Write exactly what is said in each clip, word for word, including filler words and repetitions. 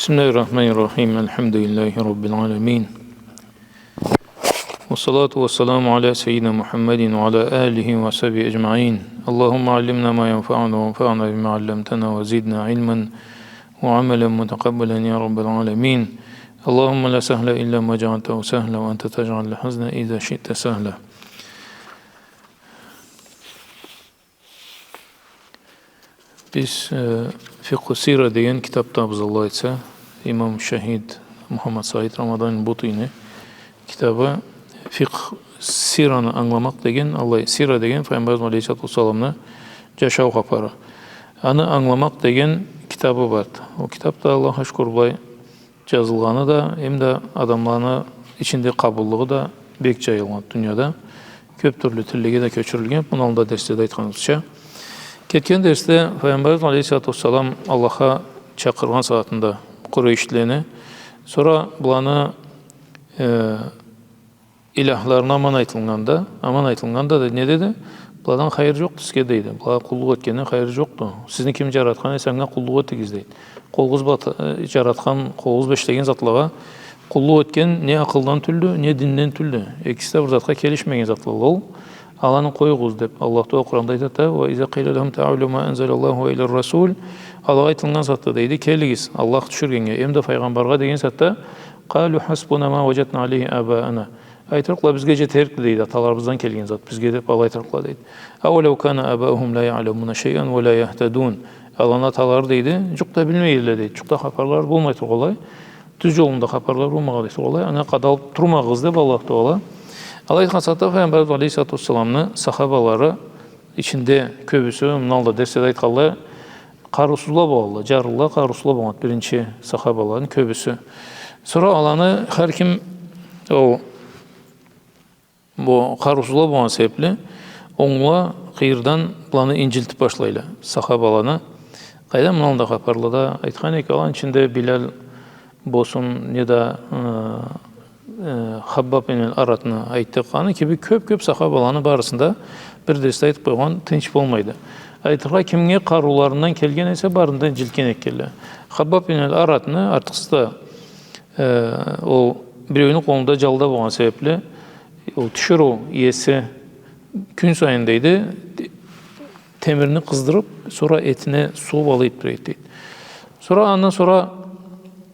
بسم الله الرحمن الرحيم. الحمد لله رب العالمين. والصلاة والسلام على سيدنا محمد وعلى آله وصحبه أجمعين. اللهم علمنا ما ينفعنا وانفعنا بما علمتنا وزدنا علما وعملا متقبلا يا رب العالمين. اللهم لا سهل إلا ما جعلته سهلا وأنت تجعل الحزن إذا شئت سهلا. Биз, э, Фикъху Сира деген китапдабыз, Аллах айтса, имам шахид Мухаммад Саид Рамадан Бутини китабы. Фикъх Сираны ангыламакъ деген, алай, Сира деген Файгъамбарыбыз алейхиссалату уассаламны джашау хапары. Аны ангыламакъ деген китабы барды. Ол китапда, Аллахха шукур, былай джазылгъаны да, эм да адамланы ичинде къабыллыгъы да бек джайылгъан дунияда. Кёп тюрлю тиллеге да кёчюрюлген, муну аллында дерследе айтханыбызча. Кетген дерсде Файгъамбарыбыз алейхиссалату уассалам Аллахха чакъыргъан сагъатында Къурейшлени, сора буланы, э, илахларына аман айтылгъанда, аман айтылгъанда да не деди? Быладан хайыр джокъду сизге, дейди. Былагъа къуллукъ этгенден хайыр джокъду. Сизни ким джаратхан эсе, анга къуллукъ этигиз, дейди. Къолугъуз бла, э, джаратхан, къолугъуз бла ишлеген затлагъа къуллукъ этген не акъылдан тюлдю, не динден тюлдю. Экиси да бир затха келишмеген затладыла ол. Аланы къоюгъуз, деб, Аллах Тагъала Къуранда айтады да: «وإذا قيل لهم تعالوا إلى ما أنزل الله وإلى الرسول». Алагъа айтылгъан затда, дейди, келигиз Аллах тюшюргеннге, эм да Файгъамбаргъа деген затда, «قالوا حسبنا ما وجدنا عليه آباءنا». Айтырыкъла, бизге джетерикди, дейди, аталарыбыздан келген зат бизге, деб, ала айтырыкъла, дейди. «أولو كان آباؤهم لا يعلمون شيئا ولا يهتدون». Аланы аталары, дейди, джукъ да билмейдиле, дейди. Джукъ да хапарлары болмай тургъанлай, тюз джолунда хапарлары болмагъанлай тургъанлай, анга къадалыб турмагъыз, деб, Аллах Тагъала. Алай айтхан сагъатда Файгъамбарыбыз алейхиссалату уассаламны сахабалары ичинде кёбюсю, муну алда дерследе айтханлай, къарыусузла болгъанла, джарлыла, къарыусузла болгъан биринчи сахабаланы кёбюсю. Сора аланы хар ким, ол, бу къарыусузла болгъан себебли, онгла къыйырдан буланы инджилтиб башлайла, сахабаланы. Къайда, муну алда хапарлада айтхан эдик, аланы ичинде Билал болсун, неда, э, э, Хаббаб ибн ал-Аратны айтдыкъ. Аны кибик кёб-кёб сахабаланы барысын да бир дерсде айтыб къойгъан тынч болмайды. Айтыргъа, кимге къарыуларындан келген эсе, барын да инджилтген этгенле. Хаббаб ибн ал-Аратны артыкъсыз да, э, ол биреуню къолунда джалда болгъан себебли, ол тиширыу иеси кюн сайын, дейди, темирни къыздырыб, сора этине сугъуб ала эди бир эт, дейди. Сора, андан сора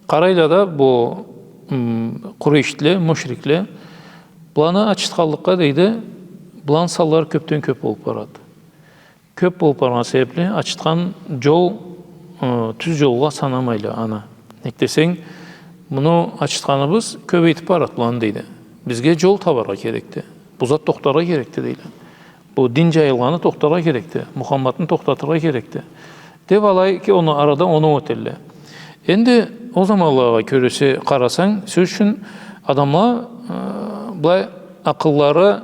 къарайла да бу, м, къурейшлиле, мушрикле, буланы ачытханлыкъгъа, дейди, буланы санлары кёбден кёб болуб барады. Кёб болуб баргъан себебли ачытхан джол, э, тюз джолгъа санамайла аны. Нек десенг, муну ачытханыбыз кёбейтиб барады буланы, дейди. Бизге джол табаргъа керекди. Бу зат тохтаргъа керекди, дейле. Бу дин джайылгъаны тохтаргъа керекди. Мухаммадны тохтатыргъа керекди. Деб алай ки, ону арада оноу этелле. Энди ол заманлагъа кёре къарасанг, сёз ючюн, адамла, э, былай акъыллары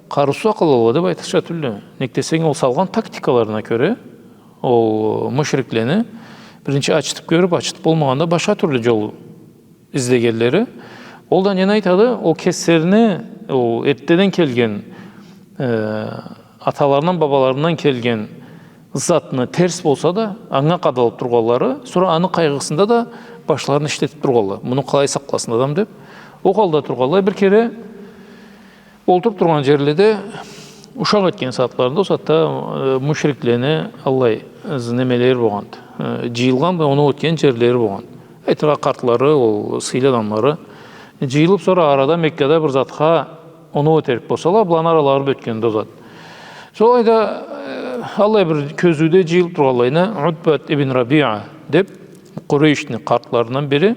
къарыусуз акъыллыла деб айтырча тюлдю. Нек десенг, ол салгъан тактикаларына кёре, ол мушриклени биринчи ачытыб кёрюб, ачытыб болмагъанда башха тюрлю джол излегенлери. Ол да нени айтады? Ол кеслерини, ол эртдеден келген, э, аталарындан, бабаларындан келген затны терс болса да, анга къадалыб тургъанлары, сора аны къайгъысында да башларын ишлетиб тургъанла. Муну къалай сакъласын адам деб. Ол халда тургъанла, бир кере олтуруб тургъан джерледе ушакъ этген сагъатларында, ол сагъатда, э, мушриклени аллай, э, немелери болгъанды. Э, джыйылгъан бла оноу этген джерлери болгъанды. Айтыргъа, къартлары, ол сыйлы адамлары. Джыйылыб, сора арада Меккада бир затха оноу этерик болсала, буланы аралары бётгенди ол зат. Солай да, э, аллай бир кёзюуде джыйылыб тургъанлайына Утбат ибн Рабиа деб, Къурейшни къартларындан бири.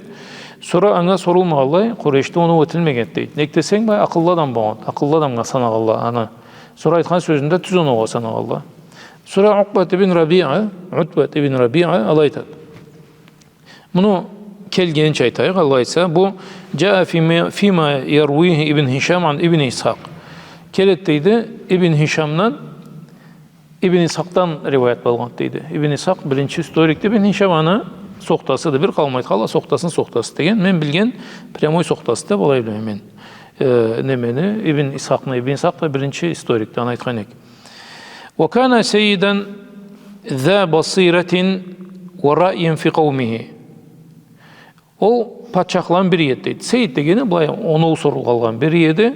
Сора анга сорулмагъанлай, Къурейшде оноу этилмегенди, дейди. Нек десенг, бай акъыллы адам болгъан, акъыллы адамгъа санагъанла аны. Сора айтхан сёзюнде тюз оноугъа санагъанла. Сора Укъбат ибн Рабиа, Утбат ибн Рабиа алай айтады. Муну келгенича айтайыкъ, алай айтса, бу جاء فيما، فيما يرويه ابن هشام عن ابن إسحاق. Келеди, дейди, Ибн Хишамдан, Ибн Исхакъдан риваят болгъанды, дейди. Ибн Исхакъ биринчи историкди. Ибн Хишам аны сохтасыды. Бир къауум айтханла, сохтасыны сохтасы деген. Мен билген прямой сохтасы деб алай билеме мен. Э, немени, Ибн Исхакъны, Ибн Исхакъ да биринчи историкди, аны айтхан эдик. وكان سيدا ذا بصيرة ورأي في قومه. Ол патчахладан бири эди, дейди. Сейит дегени былай оноу сорулгъан бири эди.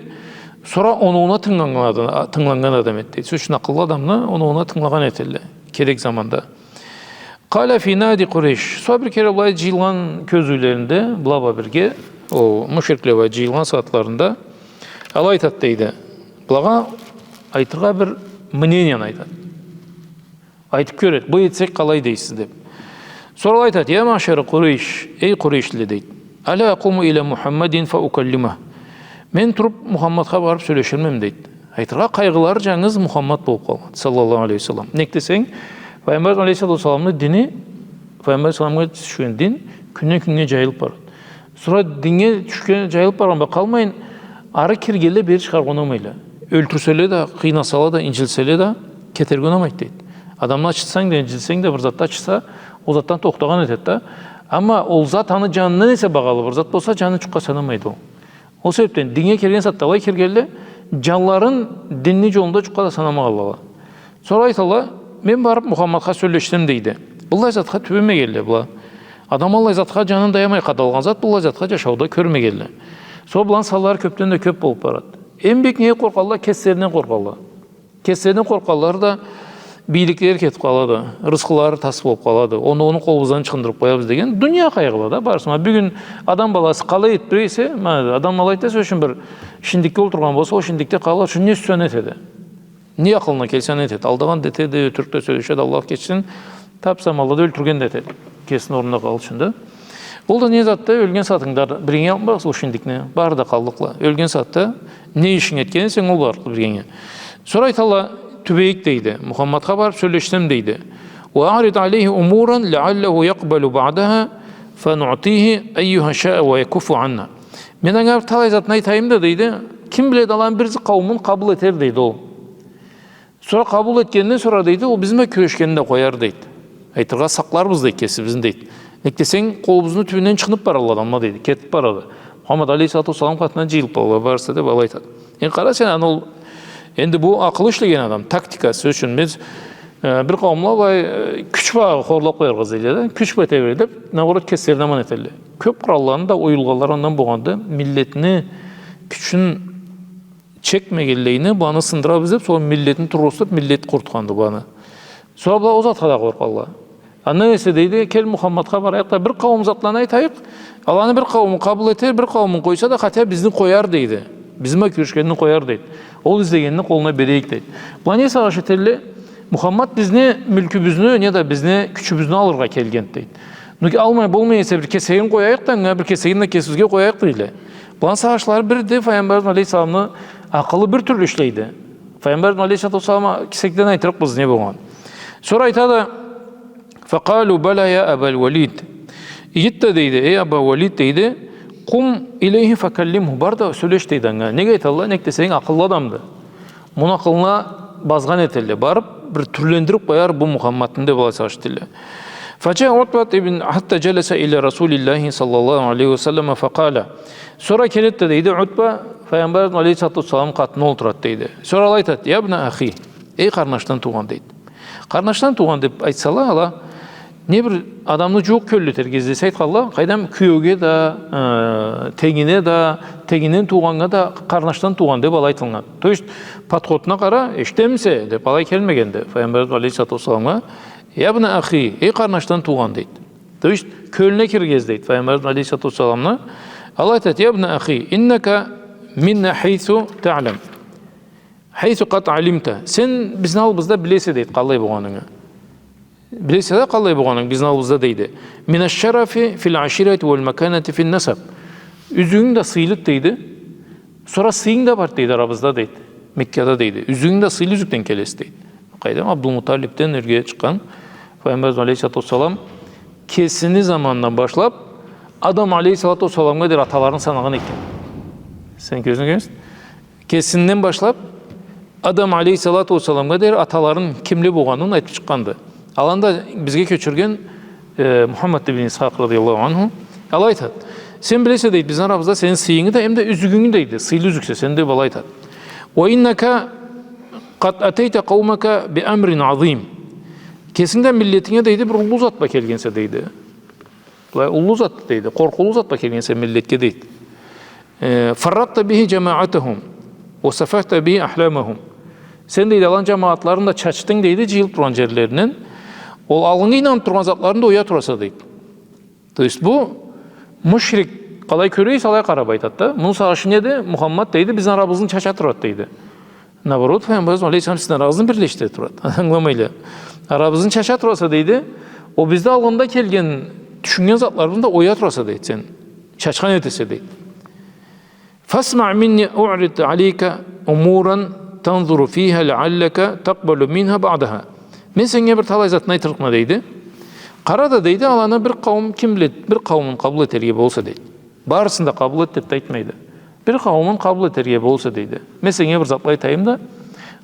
Сора оноуна тынгыланнган адам, тынгыланнган адам эди, дейди. Сёз ючюн, акъыллы адамны оноуна тынгылагъан этелле керек заманда. قال في نادي قريش. Сора бир кере былай джыйылгъан кёзюулеринде, была бла бирге, ол мушрикле бла джыйылгъан сагъатларында, алай айтат, дейди. Былагъа айтыргъа бир мненияны айтат. Айтып кёрет, былай этсек къалай дейсиз деп. Сора алай айтат: يا معشر قريش, эй Къурейшлиле, дейт. ألا أقوم إلى محمد فأكلمه. Мен туруп Мухаммадха барып сёлешермеми, дейт. Айтыргъа, къайгъылары джангыз Мухаммад болуп къалгъан, саллаллаху алейхи ва саллам. Нек десенг, Пайгъамбар алейхиссалату вассаламны дини, Пайгъамбар саламгъа тюшген дин кюнден кюннге джайылып барады. Сора динге тюшген, джайылып баргъан бла къалмайын, ары киргенле бери чыгъаргъа унамайла. Ёлтюрселе да, къыйнасала да, инджилселе да, кетерге унамайды, дейт. Адамны ачытсанг да, инджилсенг да, бир затда ачытса, ол затдан тохтагъан этет да. Амма ол зат аны джанындан эсе багъалы бир зат болса, джанын джукъгъа санамайды ол. Ол себепден динге кирген сагъатда алай киргенле, джанларын динни джолунда джукъгъа да санамагъанла. Сора айталла: мен барып Мухаммадха сёлешсем, дейди. Быллай затха тюбемегенле была. Адам аллай затха джанын да аямай къадалгъан зат, быллай затха джашауда кёрмегенле. Сора быланы санлары кёпден да кёп болуп барады. Эм бек неге къоркъалла? Кеслеринден къоркъалла. Кеслеринден къоркъгъанлары да, бийликлери кетип къалады, рысхылары тас болуп къалады, оноуну къолубуздан ычхындырып къоябыз деген дуния къайгъыла да барысы. Ма бюгюн адам баласы къалай этип эсе, ма, адам алай эте, сёз ючюн, бир шиндикге олтургъан болса, ол шиндикде къалыр ючюн не сюйсе, аны этеди. Не акъылына келсе, аны этеди. Алдагъан да этеди, ётюрюк да сёлешеди, Аллах кечсин, тап заманлада ёлтюрген да этеди. Кесини орнунда къалыр ючюн да. Ол да не затды, ёлген сагъатынгда биргенге алып барасыз ол шиндикни, бары да къаллыкъла. Ёлген сагъатда не ишинг этген эсенг, ол барлыкъды биргенге. Сора айталла: тюбейик, дейди, Мухаммадха барып сёлешсем, дейди. وأعرض عليه أمورا لعله يقبل بعدها فنعطيه أيها شاء ويكف عنا. Мен анга бир талай затны айтайым да, дейди, ким биледи, аланы бир къауумун къабыл этер, дейди, ол. Сора къабыл этгенден сора, дейди, ол бизни бла кюрешгенин да къояр, дейди. Айтыргъа, сакъларбыз, дейди, кесибизни, дейди. Нек десенг, къолубузну тюбюнден ычхынып баралла адамла, дейди, кетип барады. Мухаммад алейхиссалату уассалам къатына джыйылып къалалла барысы да, былай айтады. Энди къара сен, аны ол, энди бу акъылы ишлеген адам, тактика, сёз ючюн, биз, э, бир къауумла былай, э, кюч бла хорлап къояргъа излейле да, кюч бла тебрелеп, наоборот, кеслерин аман этелле. Кёп къуралланы да оюлгъанлары андан болгъанды, миллетни кючюн чекмегенлейни, быланы сындырабыз деп, сора миллетни тургъузуп, миллет къурутханды быланы. Сора была ол затха да къоркъалла. Андан эсе, дейди, кел Мухаммадха барайыкъ да, бир къауум затланы айтайыкъ, аланы бир къаууму къабыл этер, бир къауумун къойса да, хотя бизни къояр, дейди. Бизни бла кюрешгенин къояр, дейди. Ол излегенин къолуна берейик, дейди. Была не сагъыш этелле? Мухаммад бизни мюлкюбюзню, неда бизни кючюбюзню алыргъа келгенди, дейди. Ну, алмай болмай эсе, бир кесегин къояйыкъ да, анга бир кесегин да кесибизге къояйыкъ, дейле. Быланы сагъышлары бирди, Файгъамбарыбыз алейхиссаламны акъылы бир тюрлю ишлейди. Файгъамбарыбыз алейхиссалату уассалам кесекден айтырыкъбыз не болгъан. Сора айтады: فقالوا بلى يا أبا الوليد. Ийди да, дейди, эй Аба Валид, дейди, قم إليه فكلمه, бар да сёлеш, дейди, анга. Неге айталла? Нек десенг, акъыллы адамды. Муну акъылына базгъан этелле. Барып, бир тюрлендирип къояр бу Мухаммадны деп алай сагъыш этелле. فجاء عتبة بن حتى جلس إلى رسول الله صلى الله عليه وسلم فقال. Сора келет да, дейди, Утба Файгъамбар алейхиссалату уассалам къатына олтурат, дейди. Сора алай айтат: يا ابن أخي, эй къарнашдан туугъан, дейди. Къарнашдан туугъан деп айтсала, ала не бир адамны джууукъ кёллю этерге излесе, айтханла, къайдам, киеуге да, э, тенгине да, тенгинден туугъаннга да къарнашдан туугъан деп алай айтылгъан. То есть, подходуна къара, эшитемисе деп алай келмегенди Файгъамбарыбыз алейхиссалату уассаламгъа. يا ابن أخي, эй къарнашдан туугъан, дейди. То есть, кёлюне киргиз, дейди Файгъамбарыбыз алейхиссалату уассаламны. Алай айтат: يا ابن أخي إنك منا حيث تعلم. حيث قد علمت. Сен бизни аллыбызда билесе, дейди, къаллай болгъанынгы. Билесе да къаллай болгъанынгы бизни аллыбызда, дейди. من الشرف في العشيرة والمكانة في النسب. Юзюгюнг да сыйлыды, дейди. Сора сыйынг да барды, дейди, арабызда, дейди. Меккада, дейди. Юзюгюнг да сыйлы юзюкден келесе, дейди. Къайдам, Абдулмуталибден ёрге чыкъгъан Файгъамбарыбыз алейхиссалату уассалам кесини заманындан башлап Адам алейхиссалату уассаламгъа дери аталарын санагъан экен. Сен кёзюнге кёргенсиз. Кесинден башлап, Адам алейхиссалату уассаламгъа дери аталарын кимле болгъанын айтып чыкъгъанды. Аланы да бизге кёчюрген, э, Мухаммад ибн Исхакъ радияллаху анху алай айтат. Сен билесе, дейди, бизни арабызда сени сыйынгы да, эм да юзюгюнгю, дейди, сыйлы юзюксе сен, деп алай айтат. وإنك قد أتيت قومك بأمر عظيم. Кесинг да миллетинге, дейди, бир уллу зат бла келгенсе, дейди. Былай уллу зат, дейди, къоркъуулу затла келгенсе миллетге, дейди. Э, فرقت به جماعتهم وسفهت به أحلامهم. Сен, дейди, аланы джамагъатларын да чачдынг, дейди, джыйылыб тургъан джерлеринден. Ол алгъыннгы ийнаныб тургъан затларын да оя тураса, дейди. То есть бу мушрик къалай кёре эсе, алай къараб айтады да. Муну сагъышы неди? Мухаммад, дейди, бизни арабызны чача турады, дейди. Наоборот, Файгъамбарыбыз алейхиссалам сизни арагъызны бирлешдире турады. Ангыламайла. Арабызны чача тураса, дейди, ол бизде алгъында келген, тюшюннген затларыбызны да оя тураса, дейди, сен чачхан этесе, дейди. فاسمع مني أعرض عليك أمورا تنظر فيها لعلك تقبل منها بعضها. Мен сеннге бир талай затны айтырыкъма, дейди. Къара да, дейди, аланы бир къауум ким биледи, бир къауумун къабыл этерге болса, дейди. Барысын да къабыл эт деб да айтмайды. Бир къауумун къабыл этерге болса, дейди. Мен сеннге бир затла айтайым да,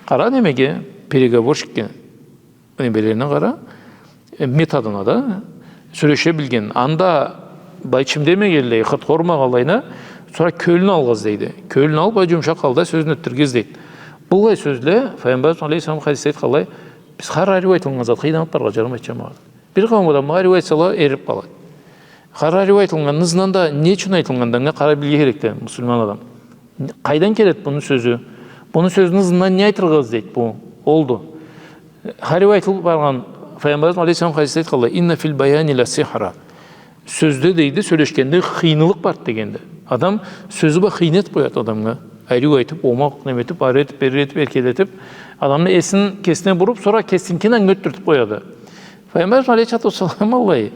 къара немеге, переговорщикге, немелерине къара, э, методуна да, сёлеше билген. Анда былай чим демегенлей, хырт-хорт урмагъанлайына, сора кёлюн алгъыз, дейди. Кёлюн алыб, былай джумушакъ халда сёзюн ётдюргюз, дейди. Быллай сёзле, Файгъамбарыбыз алейхиссалам хадисде айтханлай, биз хар ариу айтылгъан затха ийнаныб барыргъа джарамайды, джамагъат. Бир къауум адамгъа ариу айтсала, эриб къалады. Хар ариу айтылгъанны ызындан да не ючюн айтылгъанын да къараб билирге керекди муслиман адам. Къайдан келеди муну сёзю? Муну сёзюню ызындан не айтыргъа излейди бу? Олду. Хар ариу айтылыб баргъан Файгъамбарыбыз алейхиссалам хадисде айтханлай, إن في البيان لسحرا. Сёзде, дейди, сёлешгенде хыйнылыкъ барды дегенди. Адам сёзю бла хыйны этиб къояды адамгъа. Ариу айтыб, омакъ неме этиб, ары этиб, бери этиб, эркелетиб, адамны эсин кесине буруб, сора кесиникин анга ётдюртюб къояды. Файгъамбарыбыз алейхиссалату уассалам аллай,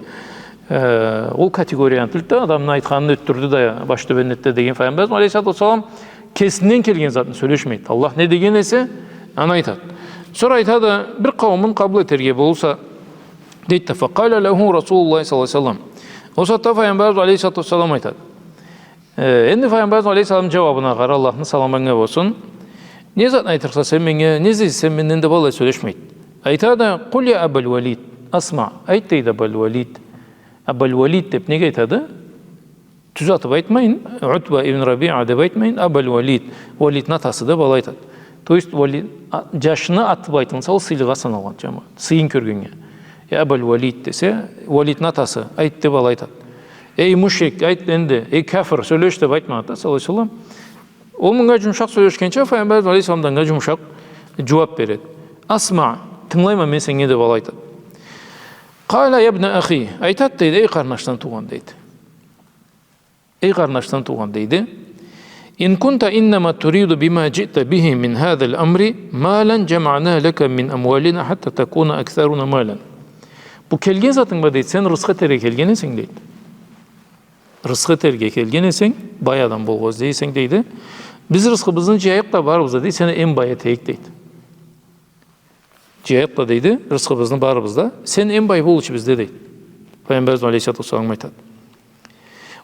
э, ол категорияны тюлдю да, адамны айтханын ётдюрдю да, башы тёбенлетди деген. Файгъамбарыбыз алейхиссалату уассалам кесинден келген затны сёлешмейди. Аллах не деген эсе, аны айтады. Сора айтады, бир къауумун къабыл этерге болса, дейди да, فقال له رسول الله صلى الله عليه وسلم. Ол сагъатда Файгъамбарыбыз алейхиссалату уассалам айтады. Э, энди Файгъамбарыбыз алейхиссалам джууабына къара, Аллахны саламы анга болсун. Не затны айтырыкъса сен меннге, не излейсе сен менден деб алай сёлешмейди. Айтады, قل يا أبا الوليد أسمع. Айт, дейди, Абал Валид. Абал Валид деб неге айтады? Тюз атыб айтмайын, Утба ибн Рабиа деб айтмайын, Абал Валид, Валидни атасы деб алай айтады. То есть Валид, а, джашны атыб айтылса, ол сыйлыгъа саналгъан, джамагъат. Сыйын кёргеннге. Я Абал Валид десе, Валидни атасы, айт деб алай айтады. Эй мушрик, айт энди, эй кафир, сёлеш деб айтмагъанды да, саллаллаху алейхи ва саллам. Ол мынга джумушакъ сёлешгенча, Файгъамбарыбыз алейхиссалам да анга джумушакъ джууаб береди. Асма, тынгылайма мен сеннге деб алай айтады. قال يا ابن أخي, айтады, дейди, эй къарнашдан туугъан, дейди. Эй къарнашдан туугъан, дейди. إن كنت إنما تريد بما جئت به من هذا الأمر مالا جمعنا لك من أموالنا حتى تكون أكثرنا مالا. Бу келген затынг бла, дейди, сен рысхы этерге келген эсенг, дейди. Рысхы этерге келген эсенг, бай адам болургъа излей эсенг, дейди. Биз рысхыбызны джыяйыкъ да барыбыз да, дейди, сени эм бай этейик, дейди. Джыяйыкъ да, дейди, рысхыбызны барыбыз да. Сен эм бай болуучу бизде, дейди. Файгъамбарыбыз алейхиссалату уассалам айтады.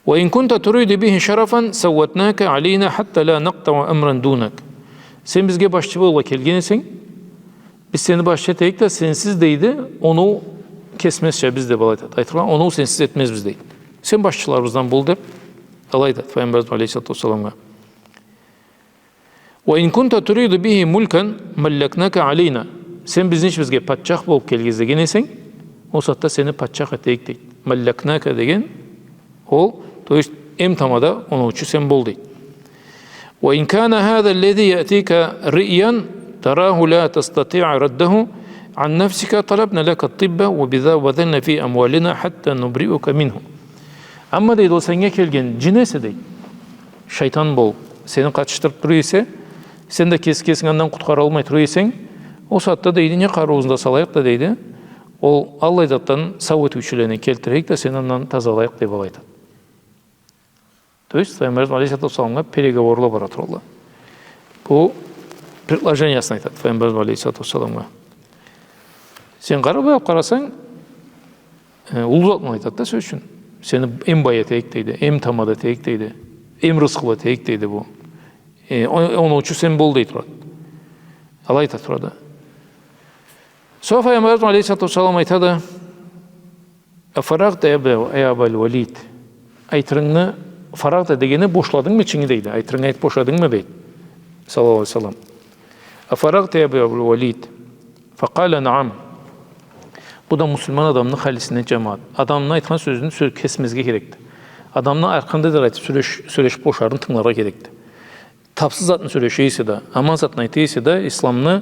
وإن كنت تريد به شرفا سوتناك علينا حتى لا نقطع أمرا دونك. Сен бизге башчы болургъа келген эсенг, биз сени башчы этейик да, сенсиз, дейди, оноу кесмезча биз деб алай айтады. Айтыргъа, оноу сенсиз этмезбиз, дейди. Сен башчыларыбыздан бол деб алай айтады Файгъамбарыбыз алейхиссалату уассаламгъа. وإن كنت تريد به ملكا ملكناك علينا. Сен бизни ичибизге патчах болуб келирге излеген эсенг, ол сагъатда сени патчах этейик, дейди. ملكناك деген ол, то есть, эм тамада оноучу сен бол, дейди. وإن كان هذا الذي يأتيك رئيا تراه لا تستطيع رده عن نفسك طلبنا لك الطب وبذا بذلنا في أموالنا حتى نبرئك منه. Амма, дейди, ол сеннге келген джин эсе, дейди, шайтан болуб, сени къатышдырыб тура эсе, сен да кес-, кесинги андан къутхаралмай тура эсенг, ол сагъатда, дейди, не къарыуубузну да салайыкъ да, дейди, ол аллай затдан сау этиучюлени келтирейик да, сени андан тазалайыкъ, деб алай айтады. То есть, Файгъамбарыбыз алейхиссалату уассаламгъа переговорла бара туралла. Бу предложениясын айтады Файгъамбарыбыз алейхиссалату уассаламгъа. Сен къараб алыб къарасанг, э, уллу затны айтады да, сёз ючюн. Сени эм бай этейик, дейди, эм тамада этейик, дейди, эм рысхылы этейик, дейди бу. Э, о-, оноучу сен бол, дей турады. Алай айта турады. Сора Файгъамбарыбыз алейхиссалату уассалам айтады, أفرغت يا أبا، يا أبا الوليد. Айтырынгы, فرغت дегени бошладынгмы ичинги, дейди. Айтырынгы айтыб бошладынгмы, дейди. Саллаллаху алейхи ва саллам. أفرغت يا أبا الوليد؟ فقال نعم. Бу да муслиман адамны халисинден, джамагъат. Адамны айтхан сёзюн сё-, кесмезге керекди. Адамны аркъынды да айтып сёлеш-, сёлешип бошарын тынгыларгъа керекди. Тапсыз затны сёлеше эсе да, аман затны айта эсе да, исламны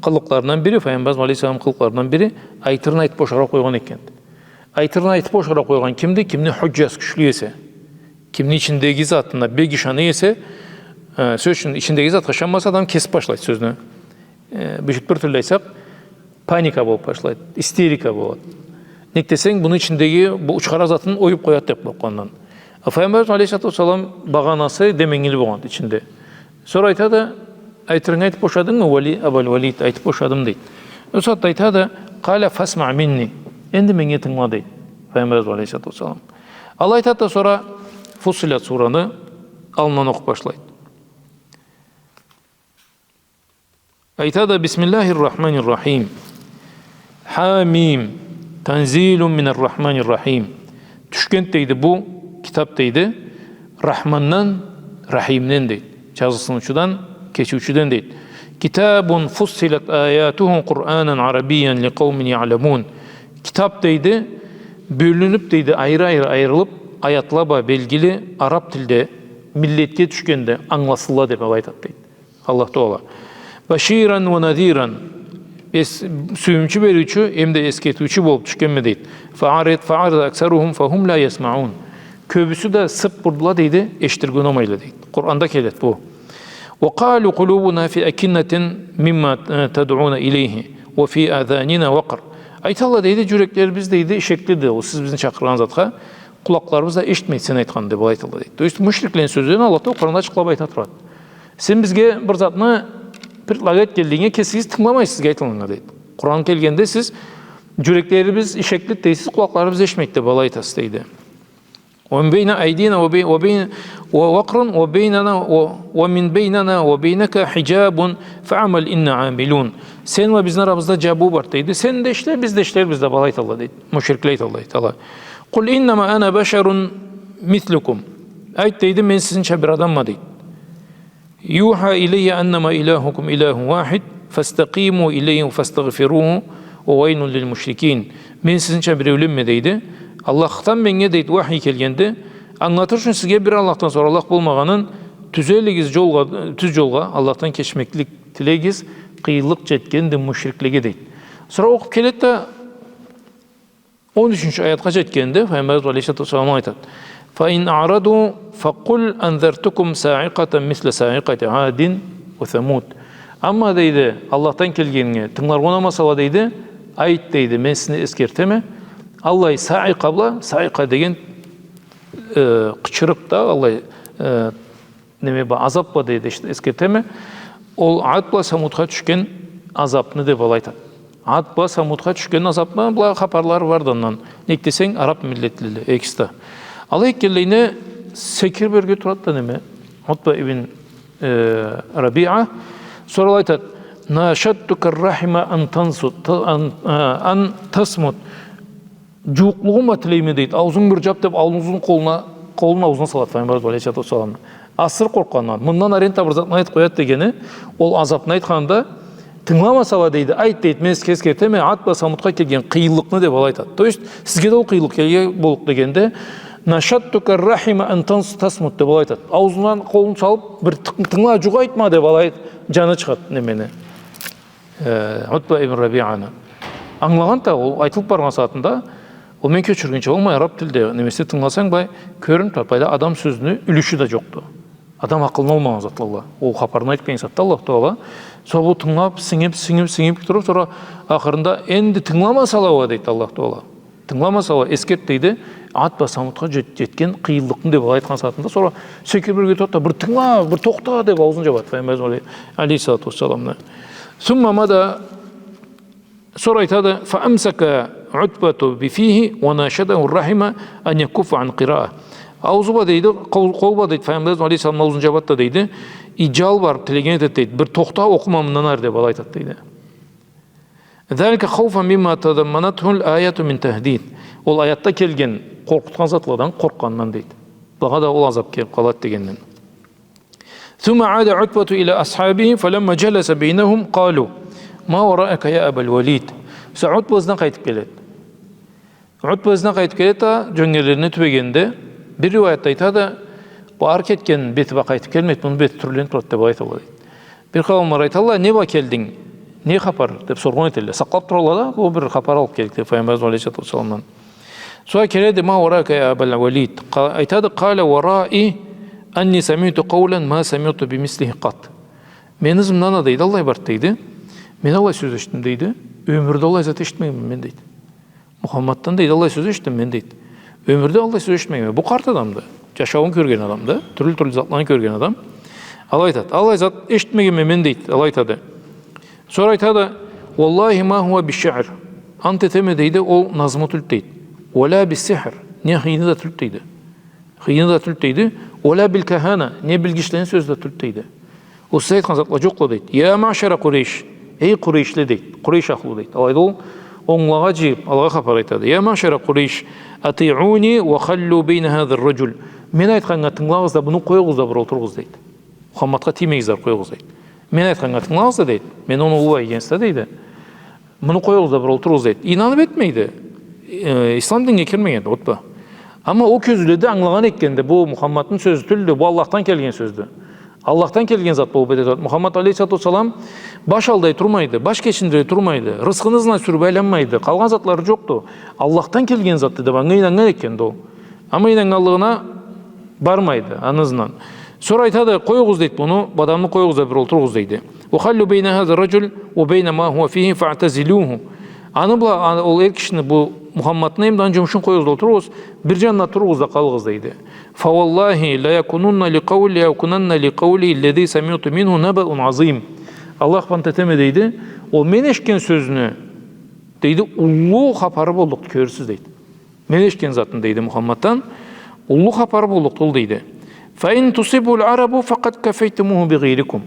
къылыкъларындан бири, Файгъамбарыбыз алейхиссалам къылыкъларындан бири, айтырын айтып бошара къойгъан экенди. Айтырын айтып бошара къойгъан кимди? Кимни худжасы кючлю эсе. Кимни ичиндеги затына бек ышана эсе, э, сёз ючюн, ичиндеги затха ышанмаса, адам кесип башлайды сёзню. Э, бюджет бир тюрлю айтсакъ, паника болуп башлайды, истерика болады. Нек десенг, муну ичиндеги бу учхара затын оюп къояды деп къоркъгъандан. А Файгъамбарыбыз алейхиссалату уассалам багъанасы деменгили болгъанды ичинде. Сора айтады, айтырынгы айтып бошадынгмы, Вали-, Абал Валид? Айтып бошадым, дейди. Ол сагъатда айтады, къала фасма минни. Энди меннге тынгыла, дейди Файгъамбарыбыз алейхиссалату уассалам. Алай айтады да, сора Фуссилат сураны аллындан окъуп башлайды. Айтады, бисмиллахир рахманир рахим. Хамим. Танзилун минар рахманир рахим. Тюшгенди, дейди, бу китап, дейди, Рахмандан, Рахимден, дейди. Джазыкъсыныучудан, кечиучюден, дейди. Китабун фуссилат аятуху Къуранан арабиян ли къаумин яъламун. Китап, дейди, бёлюнюп, дейди, айры-айры айырылып, аятла бла белгили араб тилде миллетге тюшгенди, ангыласынла деп, алай айтады, дейди. Аллах Таала. Баширан уа назиран. Эс-, сюйюмчю бериучю, эм да эсгертиучю болуп тюшгенми, дейди. Фаарид, фаарид аксарухум фахум ла ясмаун. Кёбюсю да сырт бурдула, дейди, эшитирге унамайла, дейди. Къуранда келеди бу. Уа къалу къулубуна фи акиннатин мимма, э, тадъуна илейхи, уа фи азанина вакър. Айталла, дейди, джюреклерибиз, дейди, ишеклиди, ол сиз бизни чакъыргъан затха, къулакъларыбыз да эшитмейди сен айтханны, деп, алай айталла, дейди. То есть, мушриклени сёзлерин Аллах Таала Къуранда ачыкълап айтады. Сен бизге бир затны предлагать этгенлигинге кесигиз тынгыламайсыз, сизге айтылгъаннга, дейди. Къуран келгенде сиз, джюреклерибиз ишеклиди дейсиз, къулакъларыбыз эшитмейди деп, алай айтасыз, дейди. Уа мин бейна айдина уа бей-, уа бей-, уа вакърун уа бейнана уа, уа мин бейнана уа бейнака хиджабун фаъмал инна амилун. Сен уа бизни арабызда джабыу бар, дейди. Сен да ишле, биз да ишлербиз деп, алай айталла, дейди. Мушрикле айталла, дейди, алай. Къул иннама ана башарун мислукум. Айт, дейди, мен сизнича бир адамма, дейди. Юха илейя аннама илахукум илахун вахид, фастакиму илейхи фастагфируху, уа вайлун лил мушрикин. Мен сизнича биреулемме, дейди. Аллахдан меннге, дейди, вахий келгенди. Ангылатыр ючюн сизге бир Аллахдан сора Аллах болмагъанын, тюзелигиз джолгъа, тюз джолгъа, Аллахдан кечмеклик тилегиз, къыйынлыкъ джетгенди мушриклеге, дейди. Сора окъуп келеди да, он ючюнчю аятха джетгенде, Файгъамбарыбыз алейхиссалату уассалам айтады: «Фа ин аъраду, фа къул анзартукум саикъатан мисла саикъати Адин уа Самуд». Амма, дейди, Аллахдан келгеннге тынгыларгъа унамасала, дейди, айт, дейди, мен сизни эсгертеме, аллай саикъа бла, саикъа деген, э, къычырыкъ да, аллай, э, неме бла, азап бла, дейди, эшит-, эсгертеме, ол Ад бла Самудха тюшген азапны, деп, алай айтады. Ад бла Самудха тюшген азапны, была хапарлары барды андан. Нек десенг, араб миллетлиле экиси да. Алай экенлейине секирип ёрге турады да неме, Утба ибн, э, Рабиа. Сора алай айтады: «Нашадтука рахима ан тансу-, та-, ан, э, ан тасмут». Джууукълугъунг бла тилейме, дейди. Аузунгу бир джап, деп, аузун къолуна, къолун аузуна салады Файгъамбарыбыз алейхиссалату уассаламны. Асыры къоркъгъандан, мындан арен да бир затны айтып къояды дегени, ол азапны айтханында, тынгыламасала, дейди, айт, дейди, мен сизге эсгертеме, Ад бла Самудха келген къыйынлыкъны, деп, алай айтады. То есть, сизге да ол къыйынлыкъ келирге боллукъ дегенде, «Нашадтука рахима ан танс-, тасмут», деп, алай айтады. Аузуна къолун салып, бир тынг-, тынгыла, джукъ айтма, деп, алай джаны чыгъады немени. Э, Утба ибн Рабианы. Ангылагъан да, ол айтылып баргъан сагъатында, ол мен кёчюргюнча болмай, араб тилде, немеси, тынгыласанг, былай кёрюнюп турады, былайда адам сёзню юлюшю да джокъду. Адам акъылына алмагъан затла. Ол хапарны айтып келген сагъатда Аллах Таала, сора бу тынгылап, сингип, сингип, сингип туруп, сора ахырында, энди тынгыламасала уа, дейди Аллах Таала. Тынгыламасала, эсгерт, дейди, Ад бла Самудха джет-, джетген къыйынлыкъны, деп, алай айтхан сагъатында, сора секирип ёрге турады да, бир тынгыла, бир тохта, деп, аузун джабады Файгъамбарыбыз алей-, алейхиссалату уассаламны. Сумма мада, сора айтады: «Фа амсака Утбату би фихи уа нашадаху рахима ан якуффа ан къираа». Аузу бла, дейди, къол, къол бла, дейди, Файгъамбарыбыз алейхиссалам аузун джабады да, дейди, и джалбарып тилеген этеди, дейди, бир тохта, окъума мындан ары, деп, алай айтады, дейди. «Залика хауфан мимма тадамманатхул аяту мин тахдид». Ол аятда келген къоркъутхан затладан къоркъгъандан, дейди. Булагъа да ол азап келип къалады дегенден. «Сумма ада Утбату ила асхабихи, фаламма джаласа бейнахум, къалу: ма вараака я Абал Валид». Сора Утба ызындан къайтып келеди. Утба ызына къайтып келеди да, джёнгерлерине тюбегенде, бир риуаятда айтады, бу ары кетген бети бла къайтып келмейди, муну бети тюрленип турады деб айталла, дейди. Бир къауумла айталла, не бла келдинг, не хапар, деб соргъан этелле. Сакълаб туралла да, бу бир хапар алып келлик деб, Пайгъамбарыбыз алейхиссалату уассаламдан. Сора келеди, ما وراءك يا أبا الوليد؟ Къа-, айтады, قال وراءي أني سمعت قولا ما سمعت بمثله قط. Мени ызымдан а, дейди, аллай барды, дейди. Мен аллай сёз эшитдим, дейди. Ёмюрде аллай зат эшитмегенме мен, дейди. Мухаммаддан, дейди, аллай сёз эшитдим мен, дейди. Ёмюрде аллай сёз эшитмегенме. Бу къарт адамды. Джашауун кёрген адамды. Тюрлю-тюрлю затланы кёрген адам. Алай айтады. Аллай зат эшитмегенме мен, дейди. Алай айтады. Сора айтады, والله ما هو بالشعر. Ант этеме, дейди, ол назму тюлдю, дейди. ولا بالسحر. Не хыйны да тюлдю, дейди. Хыйны да тюлдю, дейди. ولا بالكهانة, не билгичлени сёзю да тюлдю, дейди. Ол сиз айтхан затла джокъла, дейди. يا معشر قريش, эй Къурейшле, дейди. Къурейш ахлу, дейди. Алайда ол ангылагъа джыйып, алагъа хапар айтады. يا معشر قريش أطيعوني وخلوا بين هذا الرجل. Мен айтханнга тынгылагъыз да, муну къоюгъуз да, бир олтуругъуз, дейди. Мухаммадха тиймегиз да, къоюгъуз, дейди. Мен айтханнга тынгылагъыз да, дейди. Мен оноу бла ийгенсиз да, дейди. Муну къоюгъуз да, бир олтуругъуз, дейди. Ийнанып этмейди. Э, ислам динге кирмегенди, Утба. Амма ол кёзюуледе ангылагъан экенди, бу Мухаммадны сёзю тюлдю, бу Аллахдан келген сёздю. Аллахдан келген зат болуп эте турады. Мухаммад алейхиссалату уассалам баш алдай турмайды, баш кечиндире турмайды, рысхыны ызына сюрюп айланмайды, къалгъан затлары джокъду. Аллахдан келген затды деп анга ийнаннган экенди ол. Амма ийнаннганлыгъына бармайды, аны ызындан. Сора айтады, къоюгъуз, дейди, муну, бу адамны къоюгъуз да бир олтуругъуз, дейди. وخلوا بين هذا الرجل وبين ما هو فيه فاعتزلوه. Аны бла, аны, ол эр кишини, бу Мухаммадны, эм да аны джумушун къоюгъуз да олтуругъуз, бир джанына туругъуз да къалыгъыз, дейди. فوالله ليكونن لقول-، ليكونن لقوله الذي سمعت منه نبأ عظيم. Аллах бла ант этеме, дейди, ол мен эшитген сёзню, дейди, уллу хапары боллукъду, кёрюрсюз, дейди. Мен эшитген затым, дейди, Мухаммаддан уллу хапар боллукъду ол, дейди. فإن تصبه العرب فقد كفيتموه بغيركم.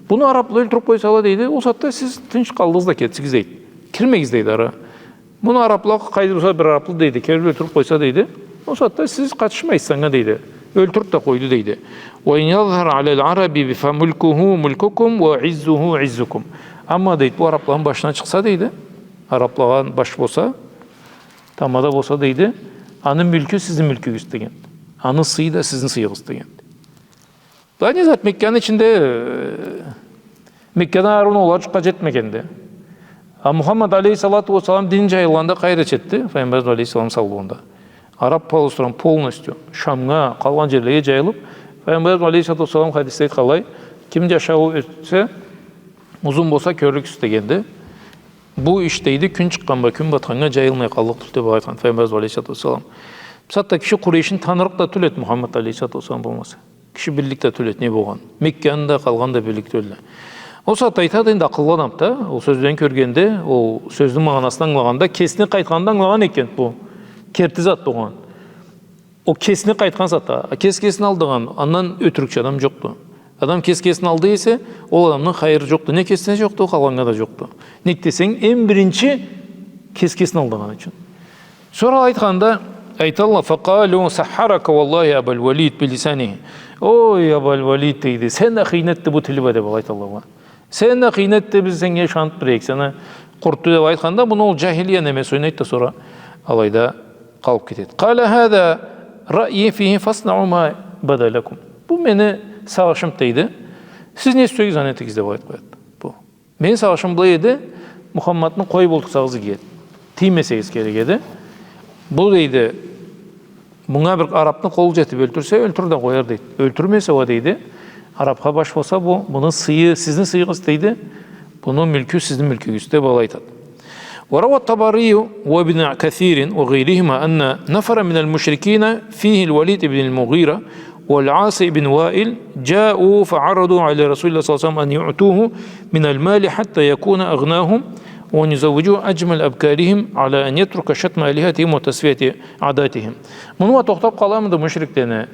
Буну арабла ёлтюрюп къойсала, дейди, ол сагъатда сиз тынч къалдыгъыз да кетсигиз, дейди. Кирмегиз, дейди, ара. Муну арабла, къайсы болса бир араблы, дейди, келип ёлтюрюп къойса, дейди, ол сагъатда сиз къатышмайсыз анга, дейди. Ёлтюрюп да къойду, дейди. وإن يظهر على العرب فملكه ملككم وعزه عزكم. Амма, дейди, бу арабланы башына чыкъса, дейди, араблагъа баш болса, тамада болса, дейди, аны мюлкю сизни мюлкюгюз деген. Аны сыйы да сизни сыйыгъыз деген. Да не зат, Мекканы ичинде, э, Меккадан ары оноулары джукъгъа джетмегенди. А Мухаммад алейхиссалату уассалам дин джайылгъанда къайда джетди? Пайгъамбарыбыз алейхиссалам саулугъунда. Араб полуостров полностью, Шамгъа, къалгъан джерлеге джайылып, Пайгъамбарыбыз алейхиссалату уассалам хадисде айтханлай, ким джашауу ётсе, узун болса, кёрлюксюз дегенди. Бу иш, дейди, кюн чыкъгъан бла кюн батханнга джайылмай къаллыкъ тюлдю деп айтхан Пайгъамбарыбыз алейхиссалату уассалам. Бусагъатда киши Къурейшни танырыкъ да тюл эди Мухаммад алейхиссалату уассалам болмаса. Киши биллик да тюл эди, не болгъан. Мекканы да, къалгъан да биллик тюл эди. Ол сагъатда айтады, энди акъыллы адам да, ол сёзден кёргенде, ол сёзню магъанасын ангылагъанда, кесине къайтханын да ангылагъан экен бу. Керти зат болгъан. Ол кесине къайтхан затда, кес кесин алдагъан, андан ётюрюкчю адам джокъду. Адам кес кесин алдай эсе, ол адамны хайыры джокъду. Не кесине джокъду, къалгъаннга да джокъду. Нек десенг, эм биринчи кес кесин алдагъан ючюн. Сора айтханда, айталла, فقالوا سحرك والله يا أبا الوليد بلسانه. Ой, Абал Валид, дейди, сен да хыйны этди бу тили бла, деп айталла. Сен да хыйны этди, биз сеннге ышанып тура эдик, сени къурутду деп айтханда, муну ол джахилия немеси ойнайды да, сора алайда къалып кетеди. قال هذا رأيي فيه فاصنعوا ما بدا لكم. Бу мени сагъышым, дейди. Сиз не сюйсегиз, аны этигиз, деп айтып къояды бу. Мени сагъышым былай эди, Мухаммадны къоюп олтурсагъыз иги эди. Тиймесегиз керек эди. Бу, дейди, мынга бир арабны къолу джетип ёлтюрсе, ёлтюр да къояр, дейди. Ёлтюрмесе уа, дейди, арабха баш болса, бу, муну сыйы, сизни сыйыгъыз, дейди, муну мюлкю сизни мюлкюгюз, деп алай айтады. وروى الطبري وابن كثير وغيرهما أن نفرا من المشركين فيه الوليد بن المغيرة والعاص بن وائل جاءوا فعرضوا على رسول الله صلى الله عليه وسلم أن يعطوه من المال حتى يكون أغناهم وأن يزوجوه أجمل أبكارهم على أن يترك شتم آلهتهم وتصفية عاداتهم. Муну бла тохтап къаламыды мушриклени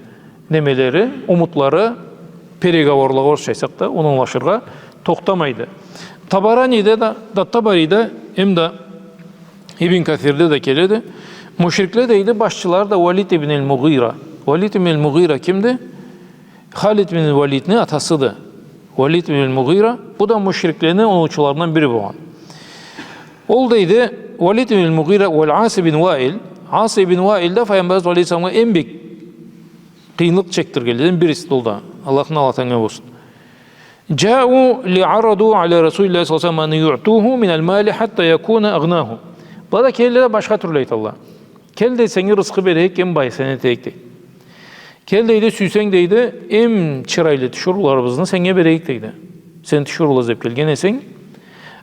немелери, умутлары, переговорлагъа, орусча айтсакъ да, оноулашыргъа тохтамайды. Табараниде да, да, Табариде, эм да Ибн Касирде да келеди. Мушрикле, дейди, башчылары да Валид ибн аль-Мугъира. Валид ибн аль-Мугъира кимди? Халид ибн Валидни атасыды. Валид ибн аль-Мугъира, бу да мушриклени оноучуларындан бири болгъан. Ол, дейди, Валид ибн аль-Мугъира уаль Ас ибн Ваил, Ас ибн Уаил да Файгъамбарыбыз алейхиссаламгъа эм бек къыйынлыкъ чекдиргенледен бириси болду. Аллахны налаты анга болсун. جاءوا ليعرضوا على رسول الله صلى الله عليه وسلم أن يعطوه من المال حتى يكون أغناهم. Была да келле да башха тюрлю айталла. Кел, дейди, сеннге рызкъы берейик, эм бай сен этейик, дейди. Кел, дейди, сюйсенг, дейди, эм чырайлы тиширыуларыбызны сеннге берейик, дейди. Сен тиширыула излеп келген эсенг,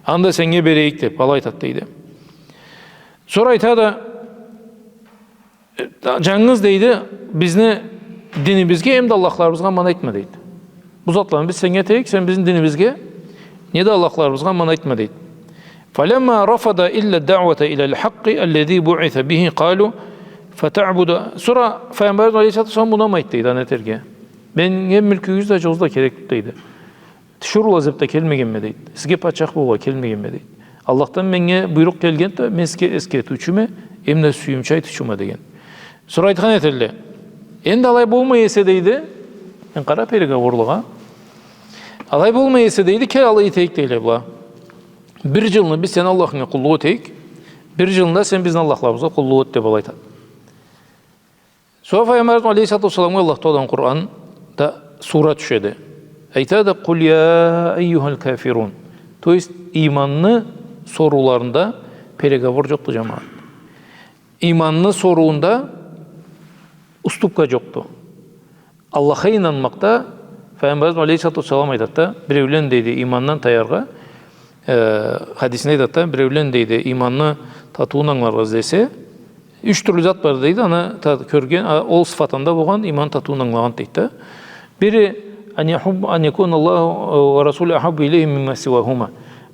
анда сеннге берейик, деп, алай айтат, дейди. Сора айтады, э, жангыз, дейди, бизни динибизге, эм да Аллахларыбызгъа аман айтма, дейди. Бу затланы биз сеннге этейик, сен бизни динибизге, не да Аллахларыбызгъа аман айтма, дейди. فلما رفض إلا الدعوة إلى الحق الذي بعث به قالوا فتعبد. Сора Файгъамбарыбыз алейхиссалату уассалам унамайды, дейди, аны этерге. Меннге мюлкюгюз да, жолугъуз да керек тюлдю, дейди. Тиширыула излеп да келмегенме, дейди. Сизге патчах болургъа келмегенме, дейди. Аллахдан меннге буйрукъ келгенди да, мен сизге эсгертиучюме, эм да сюйюмчю айтыучума, деген. Сора айтхан этелле. Энди алай болмай эсе, дейди, мен къара переговорлагъа. Алай болмай эсе, дейди, кел, алай этейик, дейле была. Бир жылны биз сени Аллахынга къуллукъ этейик, бир жылны да сен бизни Аллахларыбызгъа къуллукъ эт, деп, алай айтат. Сора Файгъамбарыбыз алейхиссалату уассаламгъа Аллах Тааладан Къуранда сура тюшеди. Айтады, قل يا أيها الكافرون. То есть, иманны сорууларында переговор жокъду, жамагъат. Иманны соруунда уступка жокъду. Аллахха ийнанмакъда, Файгъамбарыбыз алейхиссалату уассалам айтады да, биреулен, дейди, имандан таяргъа, э, хадисинде айтады да, биреулен, дейди, иманны татыуун ангыларгъа излесе, юч тюрлю зат бар, дейди, аны та-, кёрген, а, ол сыфатында болгъан, иман татыуун ангылагъан, дейди да. Бири, أن يحب، أن يكون الله ورسوله أحب إليه مما سواهما.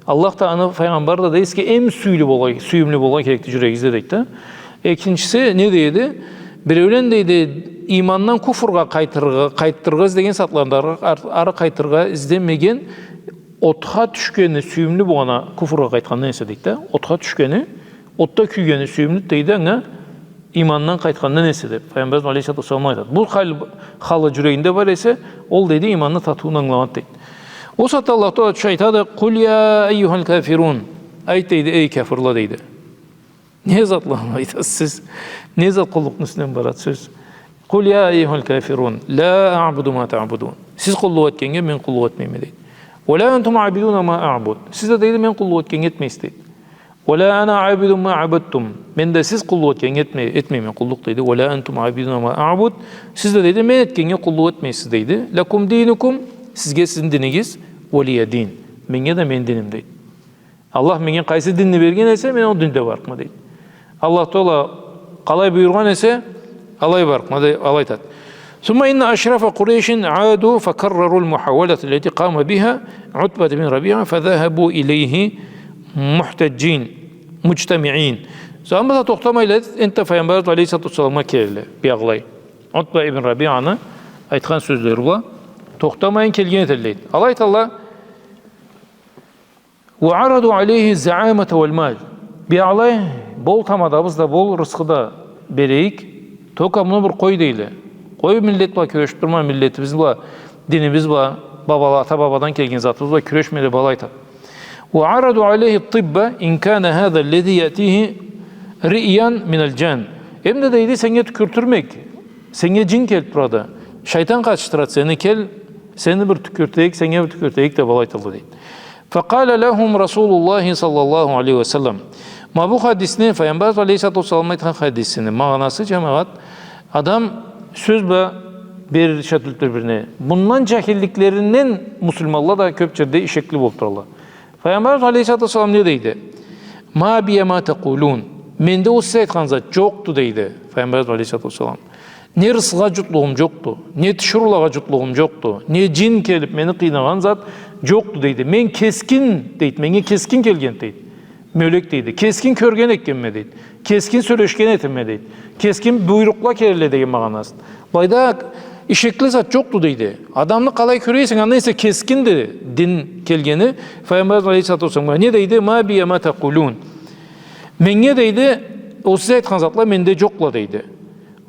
Аллах да, аны Файгъамбар да, дейди, сизге эм сюйюмлю болургъа, сюйюмлю болургъа керекди жюрегигизде, дейди да. Экинчиси не дейди? Биреулен, дейди, имандан куфургъа къайтыргъа, къайтдыргъа излеген затларында ары, ары къайтыргъа излемеген, отха тюшгени сюйюмлю болгъаны куфургъа къайтхандан эсе, дейди да. Отха тюшгени, отда кюйгени сюйюмлюдю, дейди, анга имандан къайтхандан эсе, деп, Файгъамбарыбыз алейхиссалату уассалам айтады. Бу хал, халы жюрегинде бар эсе, ол, дейди, иманны татыуун ангылагъанды, дейди. Ол сагъатда Аллах Тааладан тюшюп айтады, قل يا أيها الكافرون. Айт, дейди, эй кяфырла, дейди. Не затланы айтасыз сиз? Не зат къуллукъну юсюнден барады сёз? قل يا أيها الكافرون لا أعبد ما تعبدون. Сиз къуллукъ этгеннге мен къуллукъ этмейме, дейди. ولا أنتم عابدون ما أعبد. Сиз да, дейди, мен къуллукъ этгеннге этмейсиз, дейди. ولا أنا عابد ما عبدتم. Мен да сиз къуллукъ этгеннге этме-, этмейме къуллукъ, дейди. ولا أنتم عابدون ما أعبد. Сиз да, дейди, мен этгеннге къуллукъ этмейсиз, дейди. لكم دينكم. Сизге сизни динигиз, ولي دين. Меннге да мени диним, дейди. Аллах меннге къайсы динни берген эсе, мен ол динде барыкъма, дейди. Аллах Таала къалай буюргъан эсе, алай барыкъма, дей, алай айтады. ثم إن أشراف قريش عادوا فكرروا المحاولة التي قام بها عتبة بن ربيعة فذهبوا إليه محتجين، مجتمعين. Сора анда да тохтамайла, энтда Файгъамбарыбыз алейхиссалату уассаламгъа келелле, биягъылай. Утба ибн Рабианы айтхан сёзлери бла тохтамайын келген этелле, дейди. Алай айталла, وعرضوا عليه الزعامة والمال. Биягъылай, бол тамадабыз да, бол рысхы да берейик. Только муну бир къой, дейле. Къой, миллет бла кюрешип турма, миллетибиз бла, динибиз бла, бабала-, ата-бабадан келген затыбыз бла кюрешме, деп, алай айтады. وعرضوا عليه الطب إن كان هذا الذي يأتيه ريا من الجان. Эм да, дейди, сеннге тюкюртюрмек, сеннге жин келип турады. Шайтан къатышдырады сени, кел, сени бир тюкюртейик, сеннге бир тюкюртейик, деп, алай айтылды, дейди. فقال لهم رسول الله صلى الله عليه وسلم. Ма бу хадисни, Файгъамбар алейхиссалату уассалам айтхан хадисини магъанасы, жамагъат, адам сёз бла берирча тюлдю бирине. Мындан жахилликлеринден муслиманла да кёп жерде ишекли болуп туралла. Файгъамбар алейхиссалату уассалам не дейди? ما بي ما تقولون. Менде ол сиз айтхан зат жокъду, дейди Файгъамбар алейхиссалату уассалам. Не рысхыгъа жутлугъум жокъду, не тиширыулагъа жутлугъум жокъду, не жин келип мени къыйнагъан зат жокъду, дейди. Мен кескин, дейди, меннге кескин келген, дейди. Мёлек, дейди. Кескин кёрген экенме, дейди. Кескин сёлешген этеме, дейди. Кескин буйрукъла келелле деген магъанасы. Былайда ишекли зат жокъду, дейди. Адамны къалай кёре эсенг, андан эсе кескинди дин келгени. Файгъамбар алейхиссалату уассалам не дейди? ما بي ما تقولون. Меннге, дейди, ол сиз айтхан затла менде жокъла, дейди.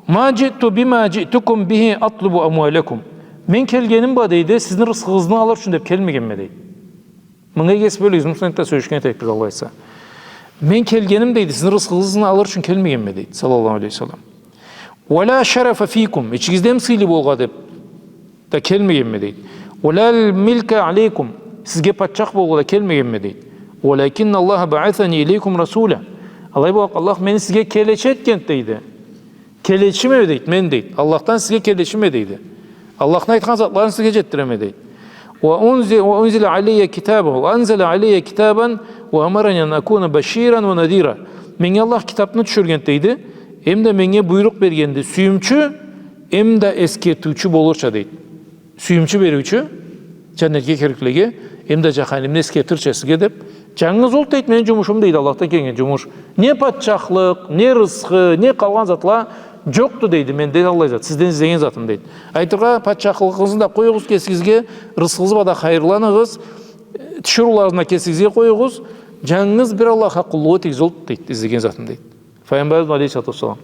ما جئت بما جئتكم به أطلب أموالكم. Мен келгеним бла, дейди, сизни рысхыгъызны алыр ючюн деп келмегенме, дейди. Мынга кеси бёлек, муну юсюнден да сёлешген этерикбиз, Аллах айтса. Мен келгеним, дейди, сизни рысхыгъызны алыр ючюн келмегенме, дейди, саллаллаху алейхи ва саллам. «Уа ла шарафа фикум, ичигизден сыйлы болгъа деп да келмегенме», дейди. «Уа ла милка алейкум, сизге патчах болгъа да келмегенме», дейди. «Уалакинна Аллаха баасани илейкум расула». Алай болгъа, Аллах мени сизге келечи этгенди, дейди. Келечиме, дейди, мен, дейди. Аллахдан сизге келечиме, дейди. Аллахны айтхан затларын сизге жетдиреме, дейди. «Уа унзи-, уа унзила алейя китаба, уа анзала алейя китабан, уа амарани ан акуна баширан уа надира». Меннге Аллах китапны тюшюргенди, дейди. Эм да меннге буйрукъ бергенди. Сюйюмчю, эм да эсгертиучю болурча, дейди. Сюйюмчю бериучю, жаннетге кириклеге, эм да жаханимни эсгертирча сизге деп. Жангыз ол, дейди, мени жумушум, дейди, Аллахдан келген жумуш. Не патчахлыкъ, не рысхы, не къалгъан затла жокъду, дейди, менде аллай зат. Сизден излеген затым, дейди. Айтыргъа, патчахлыгъыгъызны да къоюгъуз кесигизге, рысхыгъыз бла да хайырланыгъыз, тиширыуларыгъызны да кесигизге къоюгъуз, жангыз бир Аллахха къуллукъ этигиз, ол, дейди, излеген затым, дейди. Файгъамбарыбыз алейхиссалату уассалам.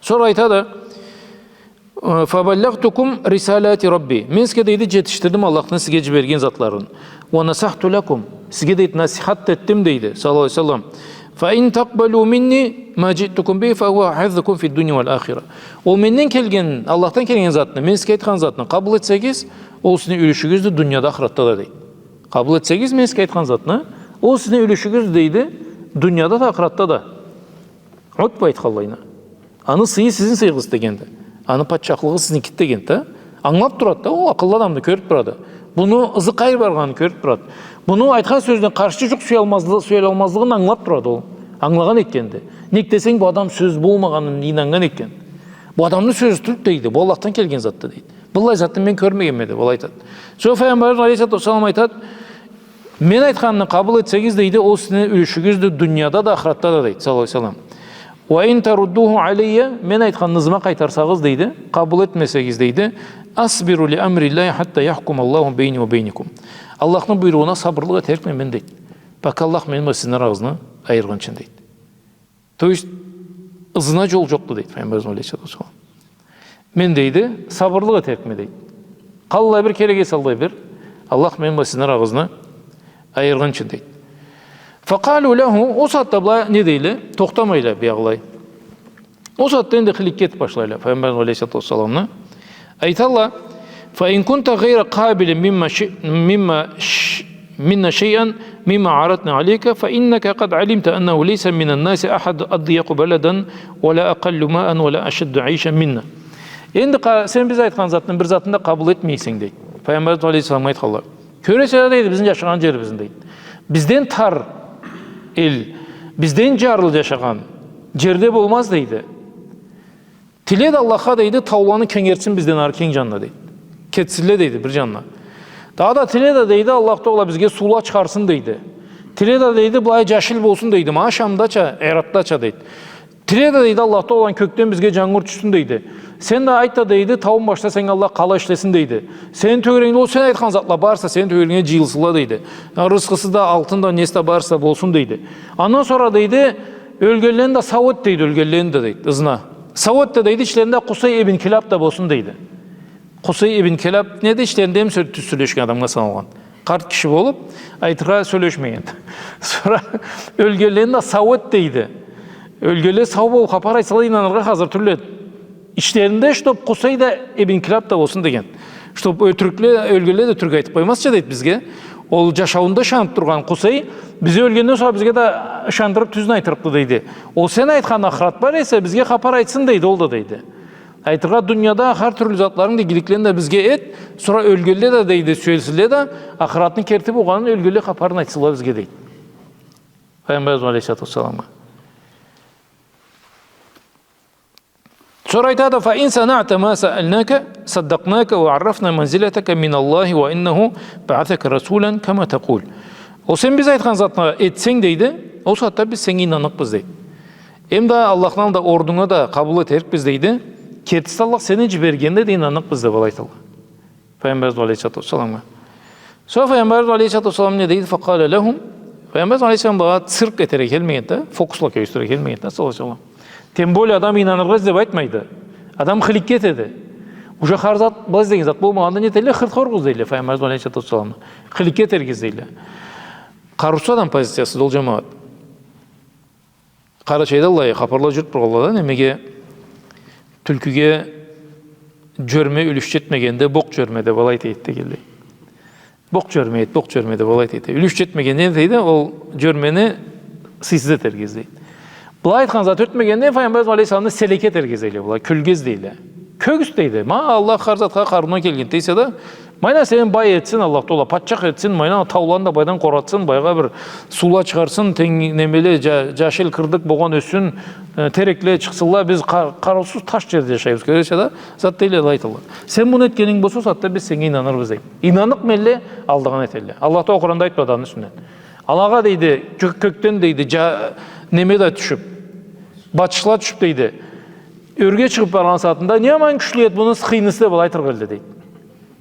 Сора айтады, э, «Фабаллагътукум рисалати Рабби». Мен сизге, дейди, жетишдирдим Аллахны сизге жиберген затларын. «Уа насахту лакум». Сизге, дейди, насихат этдим, дейди, саллаллаху алейхи ва саллам. «Фа ин такъбалу минни ма жиътукум бихи, фа хуа хаззукум фи дунья уал ахира». Ол менден келген, Аллахдан келген затны, мен сизге айтхан затны къабыл этсегиз, ол сизни юлюшюгюздю дунияда, ахыратда да, дейди. Къабыл этсегиз, мен сизге айтхан затны, ол сизни юлюшюгюздю, дейди, дунияда да, ахыратда да. Утба айтханлайына. Аны сыйы сизни сыйыгъыз дегенди. Аны патчахлыгъы сизники дегенди да. Ангылап турады да, ол акъыллы адамды, кёрюп турады. Муну ызы къайры баргъанын кёрюп турады. Муну айтхан сёзюне къаршы жукъ сюелмазлы-, сюелалмазлыгъын ангылап турады ол. Ангылагъан этгенди. Нек десенг, бу адам сёз болмагъанын ийнаннган этген. Бу адамны сёзю тюлдю, дейди. Бу Аллахдан келген затды, дейди. Быллай затны мен кёрмегенме, деп, ол айтады. Сора Файгъамбарыбыз алейхиссалату уассалам айтады, мен айтханны къабыл этсегиз, дейди, ол сизни юлюшюгюздю дунияда да, ахыратда да, дейди, саллаллаху алейхи ва саллам. «Уа ин таруддуху алейя», мен айтханны ызыма къайтарсагъыз, дейди, къабыл этмесегиз, дейди, «асбиру ли амриллахи хатта яхкума Аллаху бейни уа бейникум». Аллахны буйругъуна сабырлыкъ этерикме мен, дейди. Пока Аллах мени бла сизни арагъызны айыргъынчын, дейди. То есть, ызына жол жокъду, дейди Файгъамбарыбыз алейхиссалату уассалам. Мен, дейди, сабырлыкъ этерикме, дейди. Къаллай бир кереге саллай бир, Аллах мени бла сизни арагъызны айыргъынчын, дейди. Факъалу лаху, ол сагъатда была не дейле? Тохтамайла биягъылай. Ол сагъатда энди хыликке этип башлайла Файгъамбарыбыз алейхиссалату уассаламны. Айталла, «Фа ин кунта гъайра къабилин мимма ши-, мимма ш-, минна шайъан мимма арадна алейка, фа иннака къад алимта аннаху лейса минан наси ахад адъякъу баладан, уа ла акъаллу маан, уа ла ашадду айшан минна». Энди къа-, сен биз айтхан затны бир затын да къабыл этмейсе, дейди. Файгъамбарыбыз алейхиссаламгъа айтханла. Кёресе да, дейди, бизни жашагъан жерибизни, дейди. Бизден тар эл, бизден жарлы жашагъан жерде болмаз, дейди. Тиле да Аллахха, дейди, тауланы кенгертсин бизден ары кенг жанына, дейди. Кетсинле, дейди, бир жанына. Дагъыда тиле да, дейди, Аллах Тагъала бизге суула чыгъарсын, дейди. Тиле да, дейди, былай жашил болсун, дейди. Ма Шамдача, Иратдача, дейди. Тиле да, дейди, Аллах Тагъаладан кёкден бизге жангур тюшсюн, дейди. Сен да айт да, дейди, тауум башда сеннге Аллах къала ишлесин, дейди. Сени тёгерегингде ол сен айтхан затла барысы да сени тёгерегинге жыйылсынла, дейди. Рысхысы да, алтын да, неси да барысы да болсун, дейди. Андан сора, дейди, ёлгенлени да сау эт, дейди, ёлгенлени да, дейди, ызына. Сау эт да, дейди, ичлеринде Къусай ибн Килаб да болсун, дейди. Къусай ибн Килаб неди? Ичлеринде эм сё-, тюз сёлешген адамгъа саналгъан. Къарт киши болуп, айтыргъа сёлешмеген. Сора ёлгенлени да сау эт, дейди. Ёлгенле сау болуп хапар айтсала, ийнаныргъа хазыр тюлле эди. Ичлеринде, чтоб Къусай да ибн Килаб да болсун деген. Чтоб ётюрюкле, ёлгенле да ётюрюк айтып къоймазча, дейди, бизге. Ол жашауунда ышанып тургъан Къусай, биз ёлгенден сора бизге да ышандырып тюзню айтырыкъды, дейди. Ол сен айтхан ахырат бар эсе, бизге хапар айтсын, дейди, ол да, дейди. Айтыргъа, дунияда хар тюрлю затларынгы да, игиликлеринги да бизге эт, сора ёлгенле да, дейди, сюелсинле да, ахыратны керти болгъанын ёлгенле хапарын айтсынла бизге, дейди. Файгъамбарыбыз алейхиссалату уассаламгъа. Сора айтады, «Фа ин санаъта ма саъалнака, саддакънака уа аърафна манзилатака миналлахи уа аннаху баъасака расулан кама такъул». Ол сен биз айтхан затны этсенг, дейди, ол сагъатда биз сеннге ийнанныкъбыз, дейди. Эм да Аллахны аллында орнунга да къабыл этерикбиз, дейди. Кертиси Аллах сени жибергенине да ийнанныкъбыз, деп алай айталла. Файгъамбарыбыз алейхиссалату уассаламгъа. Сора Файгъамбарыбыз алейхиссалату уассалам не дейди? Факъала лахум. Файгъамбарыбыз алейхиссалам былагъа цирк этерге келмегенди да, фокуслакъ ёсдюрюрге келмегенди да, саллаллаху алейхи ва саллам. Тем более адам ийнаныргъа излеп айтмайды. Адам хыликке этеди. Уже хар зат, былай излеген зат болмагъанда не этелле? Хырт-хоргъа излейле Файгъамбарыбыз алейхиссалату уассаламны. Хыликке этерге излейле. Къарыусуз адам позициясы да ол, жамауат. Къарачайда аллай хапарла джюрюп тургъанла да, немеге, тюлкюге джёрме юлюш джетмегенде, бокъ джёрме деб алай айтады дегенлей. Бокъ джёрме эди, бокъ джёрме деб алай айтады. Юлюш джетмегенде, дейди, ол джёрмени сыйсыз этерге излейди. Былай айтхан зат ётмегенде, Файгъамбарыбыз алейхиссаламны селеке этерге излейле была, кёлге излейле. Кёгюз, дейди. Ма Аллах хар затха къарыуна келген, дейсе да, майна сени бай этсин Аллах Тагъала, патчах этсин, майна тауланы да байдан къоратсын, байгъа бир суула чыгъарсын, тенг-, немеле, джа-, джашил кырдык болгъан ёссюн, э, терекле чыкъсынла, биз къар-, къарыусуз таш джерде джашайбыз, кёресе да, зат дейле, алай айталла. Сен муну этгенинг болса, сагъатда биз сеннге ийнанырбыз, дейди. Ийнанныкъмелле, алдагъан этелле. Аллах Тагъала Къуранда айтады аны юсюнден. Алагъа, дейди, кё-, кёкден, дейди, джа-, неме да тюшюп, батышла тюшюп, дейди. Ёрге чыгъып баргъан сагъатында, не аман кючлю эди муну хыйнысы деб алай айтыргъа элле, дейди.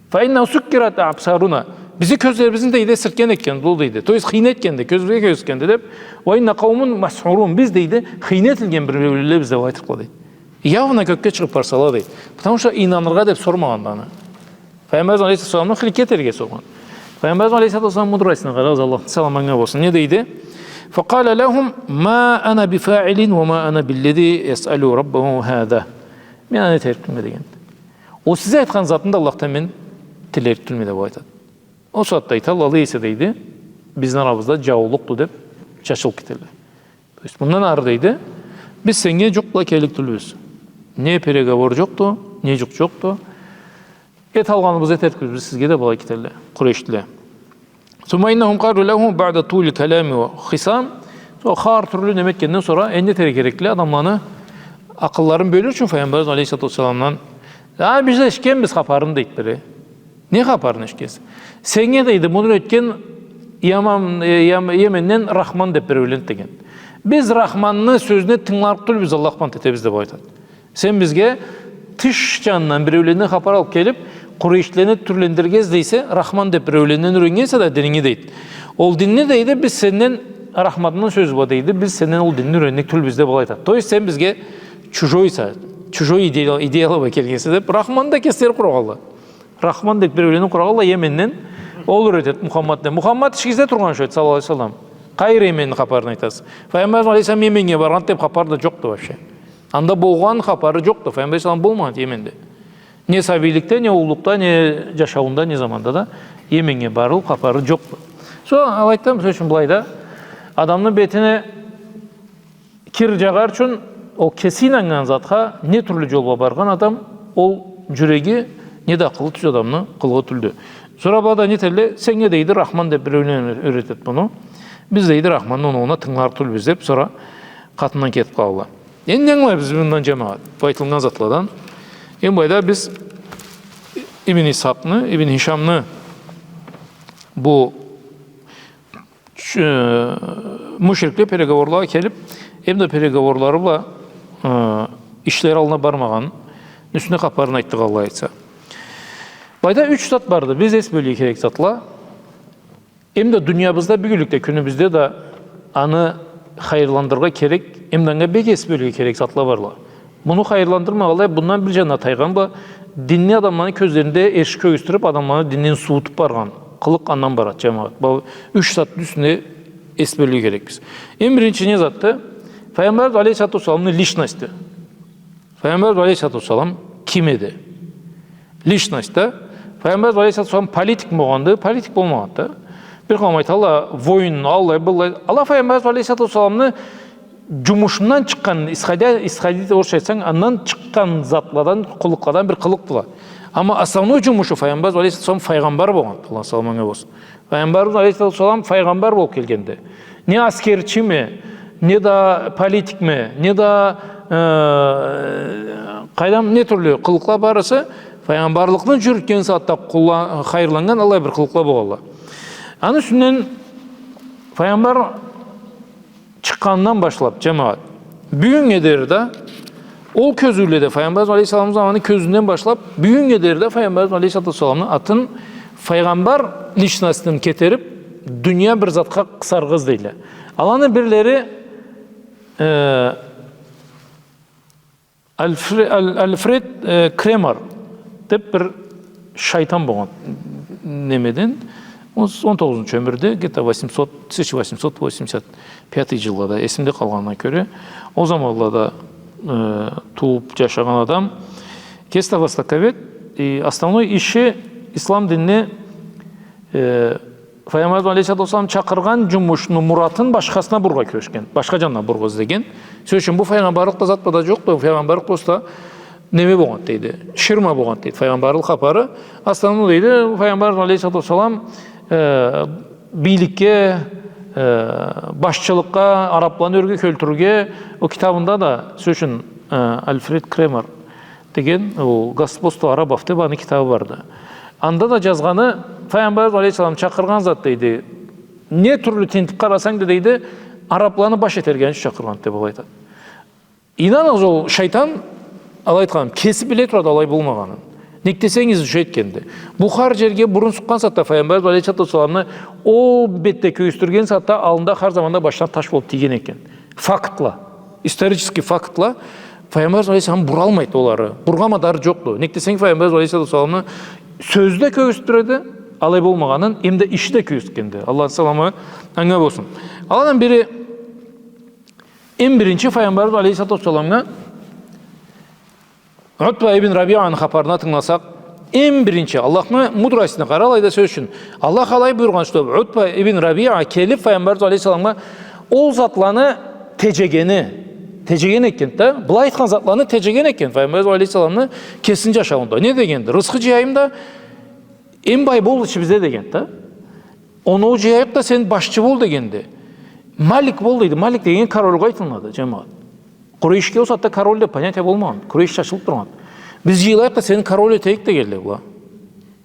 «Фа инна суккират абсаруна». Бизни кёзлерибизни, дейди, эсиртген этген бу, дейди. То есть хыйны этгенди, кёзюбюзге кёз этгенди деб. «Ва инна къаумун масхурун». Биз, дейди, хыйны этилген бир биреулебиз деб алай айтыргъа, дейди. Явно кёкге чыгъып барсала, дейди. Потому что ийнаныргъа деб сормагъанды аны. Файгъамбарыбыз алейхиссаламны хыликет этерге соргъан. Файгъамбарыбыз алейхиссалату уассалам мудростуна къарагъыз, Аллахны саламы анга болсун. Не дейди? «Факъала лахум ма ана бифаилин ва ма ана биллази ясъалу раббаху хаза». Мен аны этерик тюлме деген. Ол сиз айтхан затны да Аллахдан мен тилерик тюлме деб айтады. Ол сагъатда айталла, алай эсе, дейди, бизни арабызда джаулукъду деб чачылып кетелле. То есть мындан ары, дейди, биз сеннге джукъ бла келлик тюлбюз. Не переговор джокъду, не джукъ джокъду. Эт алгъаныбызны этерикбиз биз сизге деб алай кетелле Къурейшлиле. Сумма иннахум къалу лаху баъда тулил калами ва хисам. Сора хар тюрлю неме этгенден сора энди не этерге керекди, адамланы акъылларын бёлюр ючюн Файгъамбарыбыз алейхиссалату уассаламдан. А, биз эшитгенбиз хапарын, дейди бири. Не хапарын эшитгенсе? Сеннге, дейди, муну этген Яман, э, Ям-, Йеменден Рахман деб биреулен деген. Биз Рахманны сёзюне тынгыларыкъ тюлбюз, Аллах бла ант этебиз деб айтады. Сен бизге тыш джанындан биреуленден хапар алып келип, Къурейшлилени тюрлендирирге излейсе, Рахман деб биреуленден юреннгенсе да дининги, дейди. Ол динни, дейди, биз сенден, Рахманны сёзю бла, дейди, биз сенден ол динни юреннилик тюлбюз деб алай айтады. То есть сен бизге чужойса, чужой идея-, идеяла бла келгенсе деб, Рахман да кеслери къурагъанла. Рахман деб биреулени къурагъанла Йеменден, ол юретеди Мухаммадны. Мухаммад ичигизде тургъан ючюн эди, саллаллаху алейхи ва саллам. Къайры Йеменни хапарын айтасыз? Файгъамбарыбыз алейхиссалам Йеменнге баргъан деб хапар да джокъду вообще. Анда болгъан хапары джокъду. Файгъамбар алейхиссалам болмагъан Йеменде. Не сабийликде, не уллулукъда, не джашауунда, не заманда да Йеменнге барылып хапары джокъду. Сора алайды да, мисал ючюн, былайда адамны бетине кир джагъар ючюн ол кеси ийнаннган затха не тюрлю джол бла баргъан адам, ол джюреги не да акъылы тюз адамны къылыгъы тюлдю. Сора была да не этелле, сеннге, дейди, Рахман деб биреулен юретеди муну. Биз, дейди, Рахманны оноуна тынгыларыкъ тюлбюз деб, сора къатындан кетип къалалла. Энди не ангылайбыз биз мындан, джамагъат? Бу айтылгъан затладан. Эм былайда биз Ибн Исхакъны, Ибн Хишамны бу Чю-, э, мушрикле переговорлагъа келип, эм да переговорлары бла, э, ишлери аллына бармагъан, юсюне хапарын айтдыкъ, Аллах айтса. Былайда юч зат барды. Биз эс бёлюрге керек затла. Эм да дуниябызда, бюгюнлюкде, кюнюбюзде да аны хайырландырыргъа керек, эм да анга бек эс бёлюрге керек затла барла. Муну хайырландырмагъанлай, бундан бир джанына тайгъан бла, динни адамланы кёзлеринде эрши кёргюзтюрюп, адамланы динден суутуп баргъан къылыкъ андан барады, джамагъат. Бу юч затны юсюнде эс бёлюрге керекбиз. Эм биринчи не затды? Файгъамбарыбыз алейхиссалату уассаламны личности. Файгъамбарыбыз алейхиссалату уассалам ким эди? Личность да. Файгъамбарыбыз алейхиссалату уассалам политик болгъанды, политик болмагъанды. Бир къауум айталла, воин, аллай, быллай. Алай Файгъамбарыбыз алейхиссалату уассаламны джумушундан чыкъгъан, исходя, исходить, орусча айтсанг, андан чыкъгъан затладан, къылыкъладан бир къылыкъдыла. Амма основной джумушу Файгъамбарыбыз алейхиссалату уассалам файгъамбар болгъан. Аллах саламы анга болсун. Файгъамбарыбыз алейхиссалату уассалам файгъамбар болуп келгенди. Не аскерчиме, не да политикме, не да, э, къайдам, не тюрлю къылыкъла барысы, файгъамбарлыкъны джюрютген сагъатда къулла-, хайырланнган аллай бир къылыкъла болгъанла. Аны юсюнден файгъамбар чыкъгъанындан башлап, джамагъат, бюгюннге дери да, ол кёзюуледе, Файгъамбарыбыз алейхиссалам заманы кёзюунден башлап, бюгюннге дери да Файгъамбарыбыз алейхиссалату уассаламны атын файгъамбар личностин кетерип, дуния бир затха къысаргъа излейле. Аланы бирлери, э, Альфре-, Аль-, Альфред, э, Кремер деп бир шайтан болгъан немеден. он тогъузунчу ёмюрде, где-то восемьсот, тысяча восемьсот восемьдесят пятый джыллада, эсимде къалгъанына кёре, ол заманлада, э, тууп джашагъан адам. Кеси да востоковед, и основной иши ислам динине, э, Файгъамбарыбыз алейхиссалату уассалам чакъыргъан джумушну муратын башхасына бурургъа кюрешген, башха джанына бурургъа излеген. Сёз ючюн, бу файгъамбарлыкъ да зат бла да джокъду, файгъамбарлыкъ просто неме болгъан дейди, ширма болгъан дейди, файгъамбарлыкъ хапары. Основной дейди, файгъамбарыбыз алейхиссалату уассалам, э, бийликге, э, башчылыкъгъа, арабланы ёрге кёлтюрюрге, ол китабында да, сёз ючюн, э, Альфред Кремер деген, ол «Господство арабов» деб аны китабы барды. Анда да джазгъаны, файгъамбарыбыз алейхиссалам чакъыргъан зат дейди, не тюрлю тинтиб къарасанг да дейди, арабланы баш этерге ючюн чакъыргъан деб алай айтады. Ийнаныгъыз, ол шайтан, алай айтханым, кеси биле турады алай болмагъанын. Нек десенг, изучать этгенди. Бу хар джерге бурун сукъгъан сагъатда Файгъамбарыбыз алейхиссалату уассаламны ол бетде кёргюзтюрген сагъатда аллында хар заманда башына таш болуб тийген экен. Фактла, исторический фактла. Файгъамбарыбыз алейхиссалам буралмайды оланы. Бургъа мадары джокъду. Нек десенг, Файгъамбарыбыз алейхиссалату уассаламны сёзю да кёргюзтюб турады алай болмагъанын, эм да иши да кёргюзтгенди. Аллахны саламы анга болсун. Аладан бири Эм биринчи Файгъамбарыбыз алейхиссалату уассаламгъа Утба ибн Рабианы хапарына тынгыласакъ, эм биринчи, Аллахны мудростуна къара алайда, сёз ючюн. Аллах алай буюргъан, что Утба ибн Рабиа келиб Файгъамбарыбыз алейхиссаламгъа ол затланы теджегени, теджеген экен да, былай айтхан затланы теджеген экен, Файгъамбарыбыз алейхиссаламны кесини джашауунда. Не дегенди? Рысхы джыяйым да, эм бай бол ичибизде дегенди да. Оноу джыяйыкъ да, сен башчы бол дегенди. Малик бол дейди. Малик деген корольгъа айтылынады, джамагъат. Къурейшге ол сагъатда король деб понятие болмагъан. Къурейш чачылыб тургъан. Биз джыйылайыкъ да, сени король этейик дегенди была.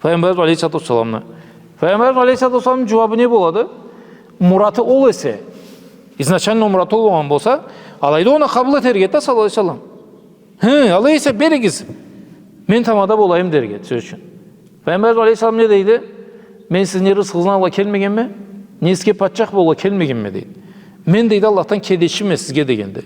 Файгъамбарыбыз алейхиссалату уассаламны. Файгъамбарыбыз алейхиссалату уассаламны джууабы не болады? Мураты ол эсе, изначально мураты ол болгъан болса, алайда оны къабыл этерге эди да, саллаллаху алейхи ва саллам. Хы, алай эсе беригиз, мен тамада болайым дерге, сёз ючюн. Файгъамбарыбыз алейхиссалам не дейди? Мен сизни рысхыгъызны алгъа келмегенме, не сизге патчах болгъа келмегенме, дейди. Мен, дейди, Аллахдан келечиме сизге дегенди.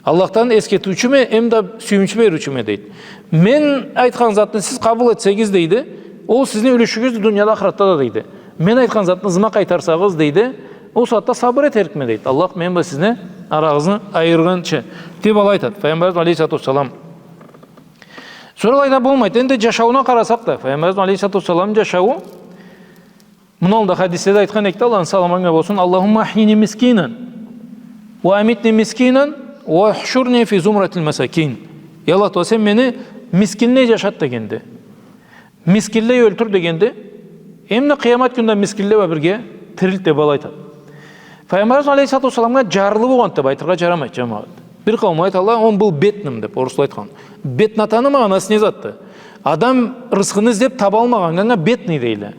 Аллахдан эсгертиучюме, эм да сюйюмчю бериучюме, дейди. Мен айтхан затны сиз къабыл этсегиз, дейди, ол сизни юлюшюгюздю дунияда, ахыратда да, дейди. Мен айтхан затны ызыма къайтарсагъыз, дейди, ол сагъатда сабыр этерикме, дейди. Аллах мени бла сизни арагъызны айыргъынчы, деб алай айтады Файгъамбарыбыз алейхиссалату уассалам. Сора алайда болмайды. Энди джашауна къарасакъ да, Файгъамбарыбыз алейхиссалату уассалам джашауу, муну аллында хадисде да айтхан эдик да, Аллахны саламы анга болсун: «Аллахумма ахьйини мискинан, ва амитни мискинан, ва ухьшурни фи зумратил масакин». Я Аллах Тагъала, сен мени мискинлей джашат дегенди. Мискинлей ёлтюр дегенди. Эм да къыямат кюнде мискинле бла бирге тирилт, деб алай айтады. Файгъамбарыбыз алейхиссалату уассаламгъа джарлы болгъанды деб айтыргъа джарамайды, джамагъат. Бир къауумла айталла, он был бедным деб, орусла айтхан. Беднотаны магъанасы не затды? Адам рысхыны излеб табалмагъаннга бедный дейле.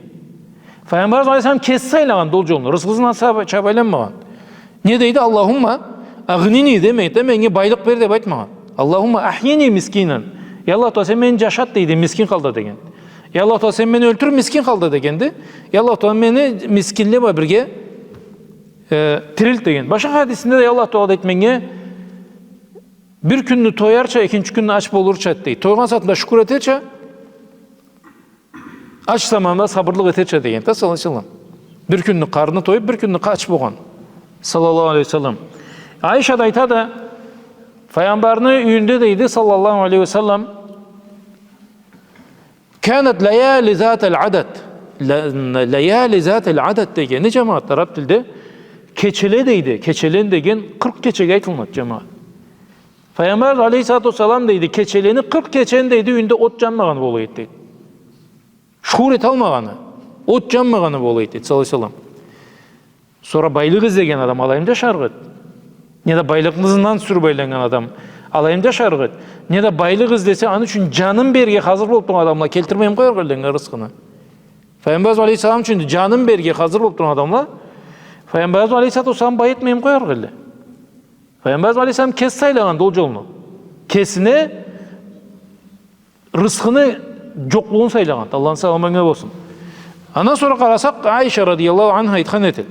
Файгъамбарыбыз алейхиссалам кеси сайлагъанды ол джолну, рысхысын ачаб айланмагъан. Не дейди? «Аллахумма агънини» демейди да, «Меннге байлыкъ бер» деб айтмагъан. «Аллахумма ахьйини мискинан». Я Аллах Тагъала, сен мени джашат, дейди, мискин халда деген. Я Аллах Тагъала, сен мени ёлтюр мискин халда дегенди. Я Аллах Тагъала, мени мискинле бла бирге, э, тирилт деген. Башха хадисинде да, я Аллах Тагъала, дейди, меннге бир кюнню тоярча, экинчи кюнню ач болурча, дейди. Тойгъан сагъатында шукур этерча, ач заманда сабырлыкъ этерча деген да, саллаллаху алейхи ва саллам. Бир кюнню къарны тоюб, бир кюнню ач болгъан, саллаллаху алейхи ва саллам. Айша да айтады, Файгъамбарны юйюнде, дейди, саллаллаху алейхи ва саллам, «Канат лаяли затал адад». Ла-, лаяли затал адад дегени, джамагъат, араб тилде кечеле, дейди. Кечелен деген къыркъ кечеге айтылынады, джамагъат. Файгъамбар алейхиссалату уассалам, дейди, кечелени, къыркъ кечени, дейди, юйюнде от джанмагъаны бола эди, дейди. Шуур эталмагъаны, от джанмагъаны бола эди, дейди, саллаллаху алейхи ва саллам. Сора байлыкъ излеген адам алай эм джашарыкъ эди. Не да байлыкъны ызындан сюрюб айланнган адам алай эм джашарыкъ эди. Не да байлыкъ излесе, аны ючюн джанын берирге хазыр болуб тургъан адамла келтирмей эм къоярыкъ эдиле анга рысхыны. Файгъамбар алейхиссалам ючюн джанын берирге хазыр болуб тургъан адамла Файгъамбар алейхиссалату уассалам бай этмей эм къоярыкъ эдиле. Файгъамбар алейхиссалам кеси сайлагъанды ол джолну. Кесине рысхыны джокълугъун сайлагъанды. Аллахны саламы анга болсун. Андан сора къарасакъ, Айша радияллаху анха айтхан этеди: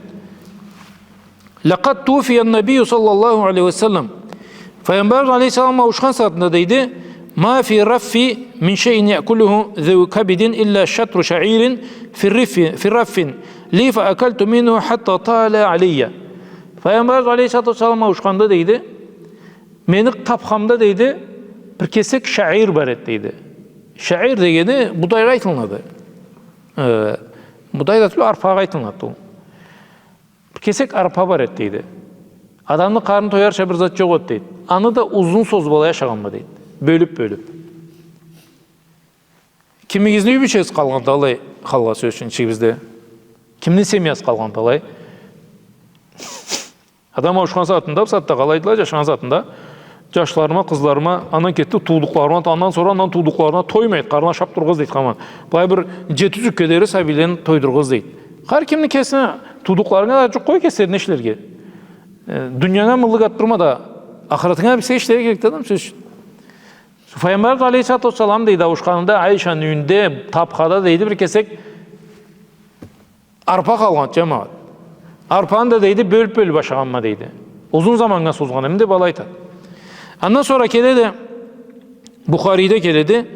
«Лакъад туфия ан-набийю саллаллаху алейхи ва саллам». Файгъамбар алейхиссалам ауушхан сагъатында, дейди, ما في الرف من شيء يأكله ذو كبد إلا شطر شعير في الرف، في الرف لي فأكلت منه حتى طال علي. Файгъамбарыбыз алейхиссалату уассалам ауушханда, дейди, мени тапхамда, дейди, бир кесек шаир бар эди, дейди. Шаир дегени будайгъа айтылынады. Э, будай да тюл, арпагъа айтылынады ол. Бир кесек арпа бар эди, дейди. Адамны къарны тоярча бир зат джокъ эди, дейди. Аны да узун созбалай ашагъанма, дейди. Бёлюп-бёлюп. Кимигизни юй бийчеси къалгъанды алай халгъа, сёз ючюн, ичигибизде? Кимни семьясы къалгъанды алай? Адам ауушхан сагъатында, бусагъатда къалайдыла, джашагъан сагъатында, джашларыма, къызларыма, андан кетди, туудукъларыма, андан сора андан туудукъларына тоймайды, къарны ашап тургъуз, дейди, хаман. Былай бир джети джюкге дери сабийлерин тойдургъуз, дейди. Хар кимни кесине, туудукъларынга да джукъ къой кеслерине ишлерге. Э, дуниянгы мыллык атдырма да, ахыратынга бир ишлерге керекди адам, сёз ючюн. Файгъамбарыбыз алейхиссалату уассалам, дейди, ауушханында Айшаны юйюнде, тапхада, дейди, бир кесек арпа къалгъан, джамагъат. Арпаны да, дейди, бёлюп-бёлюп ашагъанма, дейди. Узун заманнга созгъан эдим, деб алай айтады. Андан сора келеди, Бухарийде келеди,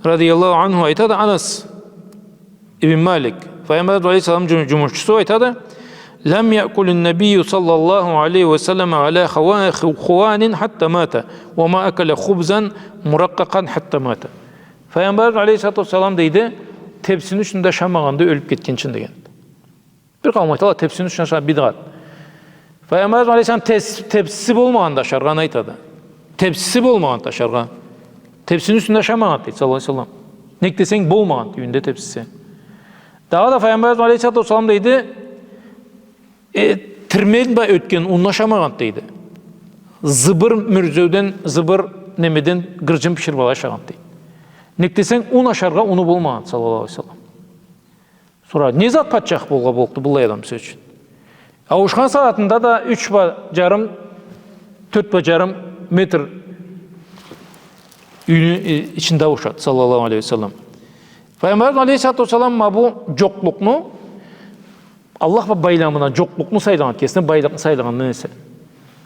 радияллаху анху, айтады, Анас ибн Малик, Файгъамбарыбыз алейхиссалам джум-, джумушчусу, айтады: لم يأكل النبي صلى الله عليه وسلم على خوا-، خو-، خوان حتى مات، وما أكل خبزا مرققا حتى مات. Файгъамбарыбыз алейхиссалату уассалам, дейди, тепсини ючюнде ашамагъанды, ёлюп кетгинчи, деген. Бир къауум айталла, тепсини ючюнде ашагъан бидгъат. Файгъамбарыбыз алейхиссалам тес-, тепсиси болмагъанды ашаргъа, аны айтады. Тепсиси болмагъанды ашаргъа. Тепсини ючюнде ашамагъанды, дейди, саллаллаху алейхи ва саллам. Нек десенг, болмагъанды юйюнде тепсиси. Дагъыда Файгъамбарыбыз алейхиссалату уассалам, дейди, э, тирмелбай ётген унну ашамагъанды, дейди. Зыбыр мюрзеуден, зыбыр немеден гырджын бишириб алай ашагъанды, дейди. Нек десенг, ун ашаргъа уну болмагъанды, саллаллаху алейхи ва саллам. Сора не зат патчах болгъа боллукъду быллай адам, сёз ючюн? Ауушхан сагъатында да юч бла джарым, тёрт бла джарым метр юйню, э, ичинде ауушады, саллаллаху алейхи ва саллам. Файгъамбарыбыз алейхиссалату уассалам ма бу джокълукъну, Аллах бла байламына, джокълукъну сайлагъан, кесине байлыкъны сайлагъандан эсе.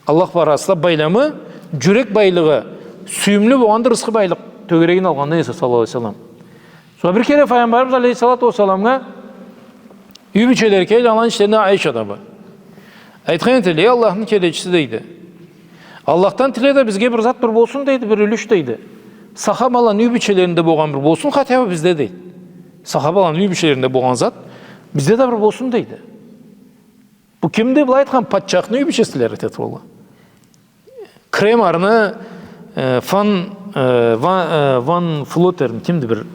Аллах бла арасында байламы, джюрек байлыгъы, сюйюмлю болгъанды, рысхы, байлыкъ тёгерегин алгъандан эсе, саллаллаху алейхи ва саллам. Сора бир кере Файгъамбарыбыз алейхиссалату уассаламгъа юй бийчелери келди, аланы ичлеринде Айша да бар. Айтхан этелле: «Эй Аллахны келечиси, — дейди, — Аллахдан тиле да, бизге бир зат бир болсун, — дейди, — бир юлюш, — дейди. — Сахабаланы юй бийчелеринде болгъан бир болсун, хотя бы бизде, — дейди. — Сахабаланы юй бийчелеринде болгъан зат бизде да бир болсун», — дейди. Бу кимди былай айтхан? Патчахны юй бийчеси, дейди, айтады, валлахи. Кремерни, э, фон, э, Ва-, э, Ван Флотер, кимди бир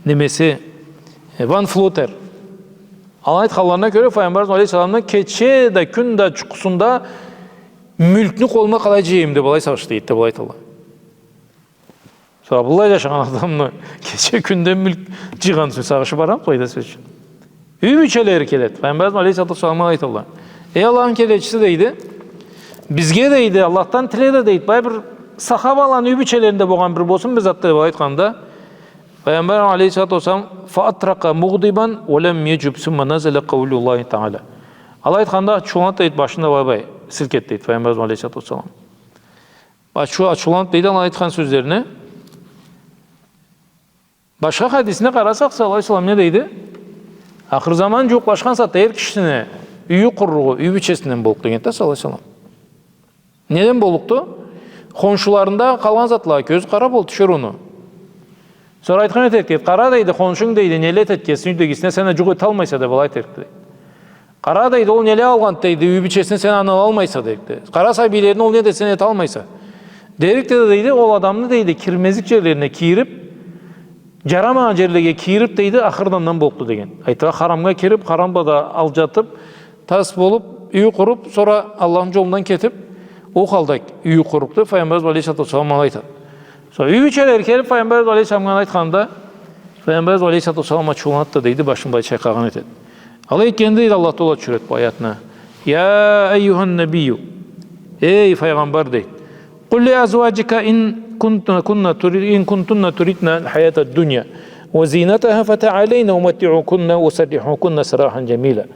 немеси, э, Ван Флотер. Аланы айтханларына кёре, Файгъамбарыбыз алейхиссаламны кече да, кюн да джукъусунда мюлкню къолума къалай джыйайым деб алай сагъыш этеди, деб алай айталла. Сора быллай джашагъан адамны кече-кюнде мюлк джыйгъан ючюн сагъышы барамы былайда, сёз ючюн? Юй бийчелери келеди. Файгъамбарыбыз алейхиссалату уассаламгъа айталла: «Эй Аллахны келечиси, — дейди, — бизге, — дейди, — Аллахдан тиле да, — дейди, — былай бир сахабаланы юй бийчелеринде болгъан бир болсун бир зат», — деб алай айтханда, Файгъамбар алейхиссалату уассалам: «فأطرق مغضبا ولم يجب ثم نزل قول الله تعالى». Алай айтханда, ачыуланады, дейди, башын да былай-былай силкеди, дейди, Файгъамбарыбыз алейхиссалату уассалам. Ачыу-, ачыуланыб, дейди, алай айтхан сёзлерине. Башха хадисине къарасакъ, саллаллаху алейхи ва саллам не дейди? Ахыр заман джууукълашхан сагъатда эр кишини юйю къурулугъу юй бийчесинден боллукъду дегенди да, саллаллаху алейхи ва саллам. Неден боллукъду? Хоншуларында къалгъан затлагъа кёзю къара боллукъду, тиширыуну. Сора айтхан этерикди, дейди: «Къара, — дейди, — хоншунг, — дейди, — неле этеди кесини юйдегисине, сен а джукъ эталмайса», — деб алай этерикди, дейди. «Къара, — дейди, — ол неле алгъанды, — дейди, — юй бийчесине, сен аны алалмайса», — дерикди. «Къара сабийлерине, ол не десе, сен эталмайса», — дерикди да, дейди, ол адамны, дейди, кирмезлик джерлерине кийириб, джарамагъан джерлеге кийириб, дейди, ахырда андан боллукъду деген. Айтыргъа, харамгъа кириб, харамда да алджатыб, тас болуб, юй къуруб, сора Аллахны джолундан кетиб, ол халда юй къуруб деб, Файгъамбарыбыз алейхиссалату уассалам алай айтады. Сора юй бийчелери келиб, Файгъамбарыбыз алейхиссаламгъа алай айтханда, Файгъамбарыбыз алейхиссалату уассалам ачыуланады да, дейди, башын былай чайкъагъан этеди. Алай этгенде, дейди, Аллах Тааля тюшюреди бу аятны: «يا أيها النبي, эй Файгъамбар, — дейди, — قل لأزواجك إن كنت، كن تريد، إن كنتن تردن الحياة الدنيا وزينتها فتعالين أمتعكن وأسرحكن سراحا جميلا».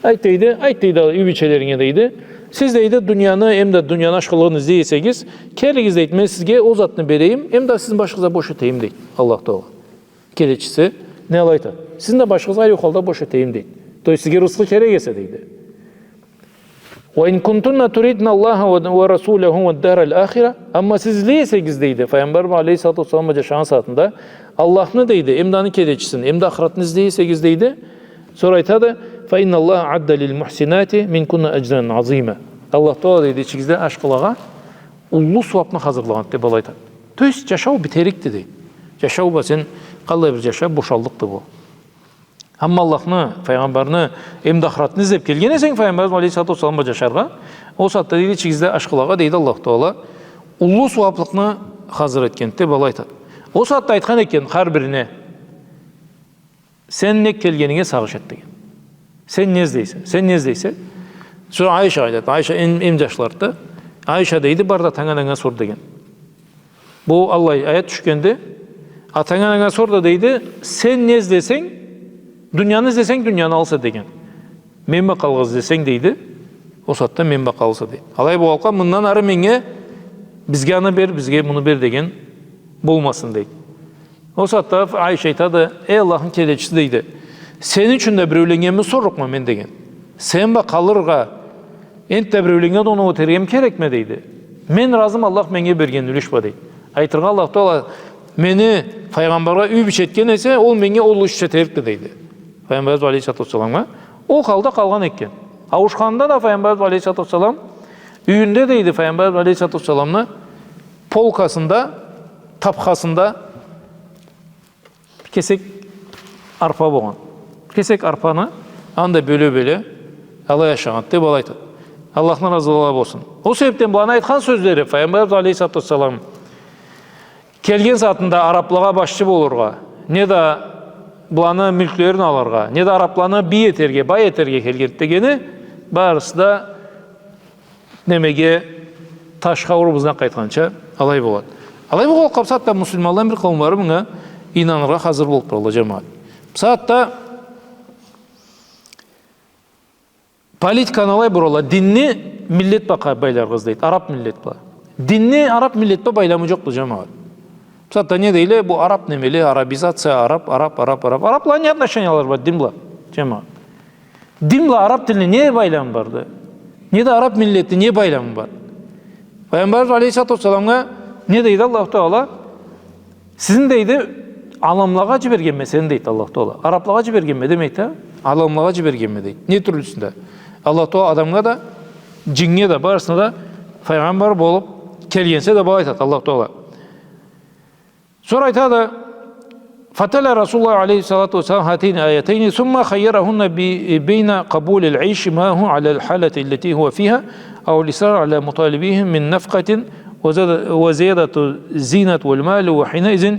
Айт, дейди, айт, дейди, юй бийчелеринге, дейди, Сиз, дейди, дунияны, эм да дунияны ашхылыгъын излей эсегиз, келигиз, дейди, мен сизге ол затны берейим, эм да сизни башыгъызгъа бош этейим, дейди Аллах Тагъала. Келечиси не алай айтады? Сизни да башыгъызгъа ариу халда бош этейим, дейди. То есть сизге рызкъы керек эсе, дейди. «وإن كنتن تردن الله ورسوله والدار الآخرة». Амма сиз излей эсегиз, дейди, Файгъамбар алейхиссалату уассалам бла джашагъан сагъатында Аллахны, дейди, эм да аны келечисин, эм да ахыратны излей эсегиз, дейди. Сора айтады: «فإن الله أعد للمحسنات منكن أجرا عظيما». Аллах Тагъала, дейди, ичигизде ашхылагъа уллу сууапны хазырлагъанды, деб алай айтады. То есть джашау битерикди, дейди. Джашау бла сен къаллай бир джашаб бошаллыкъды бу. Амма Аллахны, Файгъамбарны, эм да ахыратны излеб келген эсенг, Файгъамбарыбыз алейхиссалату уассалам бла джашаргъа, ол сагъатда, дейди, ичигизде ашхылагъа, дейди, Аллах Тагъала уллу сууаплыкъны хазыр этгенди, деб алай айтады. Ол сагъатда айтхан экен хар бирине: «Сен не келгенинге сагъыш эт», — деген. «Сен не излейсе, сен не излейсе?» Сора Айша айтады, Айша эм, эм джашлыды. Айша, дейди, бар да атанга, ананга сор, деген. Бу аллай аят тюшгенди. Атанга, ананга сор да, дейди, сен не излесенг, дунияны излесенг, дунияны алырса, деген. Мен бла къалыргъа излесенг, дейди, ол сагъатда мен бла къалырса, дейди. Алай болгъанлыкъгъа, мындан ары меннге, бизге аны бер, бизге муну бер деген болмасын, дейди. Ол сагъатда Айша айтады: «Эй Аллахны келечиси, — дейди, — сени ючюн да биреуленнгенми сорлукъма мен?» — деген. «Сен бла къалыргъа, энтда биреуленнге да оноу этергеми керекме?» — дейди. «Мен разыма Аллах меннге берген юлюш бла», — дейди. Айтыргъа, Аллах Тагъала мени Файгъамбаргъа юй бийче этген эсе, ол меннге ол юлюш етерикди, дейди. Файгъамбарыбыз алейхиссалату уассаламгъа. Ол халда къалгъан экен. Ауушханында да Файгъамбарыбыз алейхиссалату уассалам юйюнде, дейди, Файгъамбарыбыз алейхиссалату уассаламны полкасында, тапхасында бир кесек арпа болгъан. Бир кесек арпаны анда бёле-бёле алай ашагъанды, деб алай айтады. Аллахны разылыгъы болсун. Ол себебден буланы айтхан сёзлери, Файгъамбарыбыз алейхиссалату уассалам келген сагъатында араблагъа башчы болургъа, неда буланы мюлклерин алыргъа, неда арабланы бий этерге, бай этерге келгенди дегени, барысы да немеге, ташха уруб ызына къайтханча алай болады. Алай болгъанлыкъгъа, бусагъатда муслиманланы бир къауумлары мынга ийнаныргъа хазыр болуб туралла, джамагъат. Бусагъатда политиканы алай буралла, динни миллет бла къа-, байларгъыз, дейди, араб миллет бла. Динни араб миллет бла байламы джокъду, джамагъат. Бусагъатда не дейле, бу араб немели, арабизация, араб, араб, араб, араб. Арабланы не отношениялары бар дин бла, джамагъат? Дин бла араб тилни не байламы барды? Неда араб миллетни не байламы бар? Файгъамбарыбыз алейхиссалату уассаламгъа не дейди Аллаху Тагъала? «Сизни, — дейди, — аламлагъа джибергенме сени», — дейди Аллаху Тагъала. «Араблагъа джибергенме», — демейди да, «аламлагъа джибергенме», — дейди. Не тюрлюсюнде? Аллаху Тагъала адамгъа да, джиннге да, барысына да файгъамбар болуб келгенсе да, былай айтады Аллаху Тагъала. Сора айтады: «فتلا رسول الله عليه الصلاة والسلام هاتين الآيتين ثم خيرهن ب-، بين قبول العيش معه على الحالة التي هو فيها أو الإصرار على مطالبته من نفقة وزاد-، وزيادة الزينة والمال، وحينئذ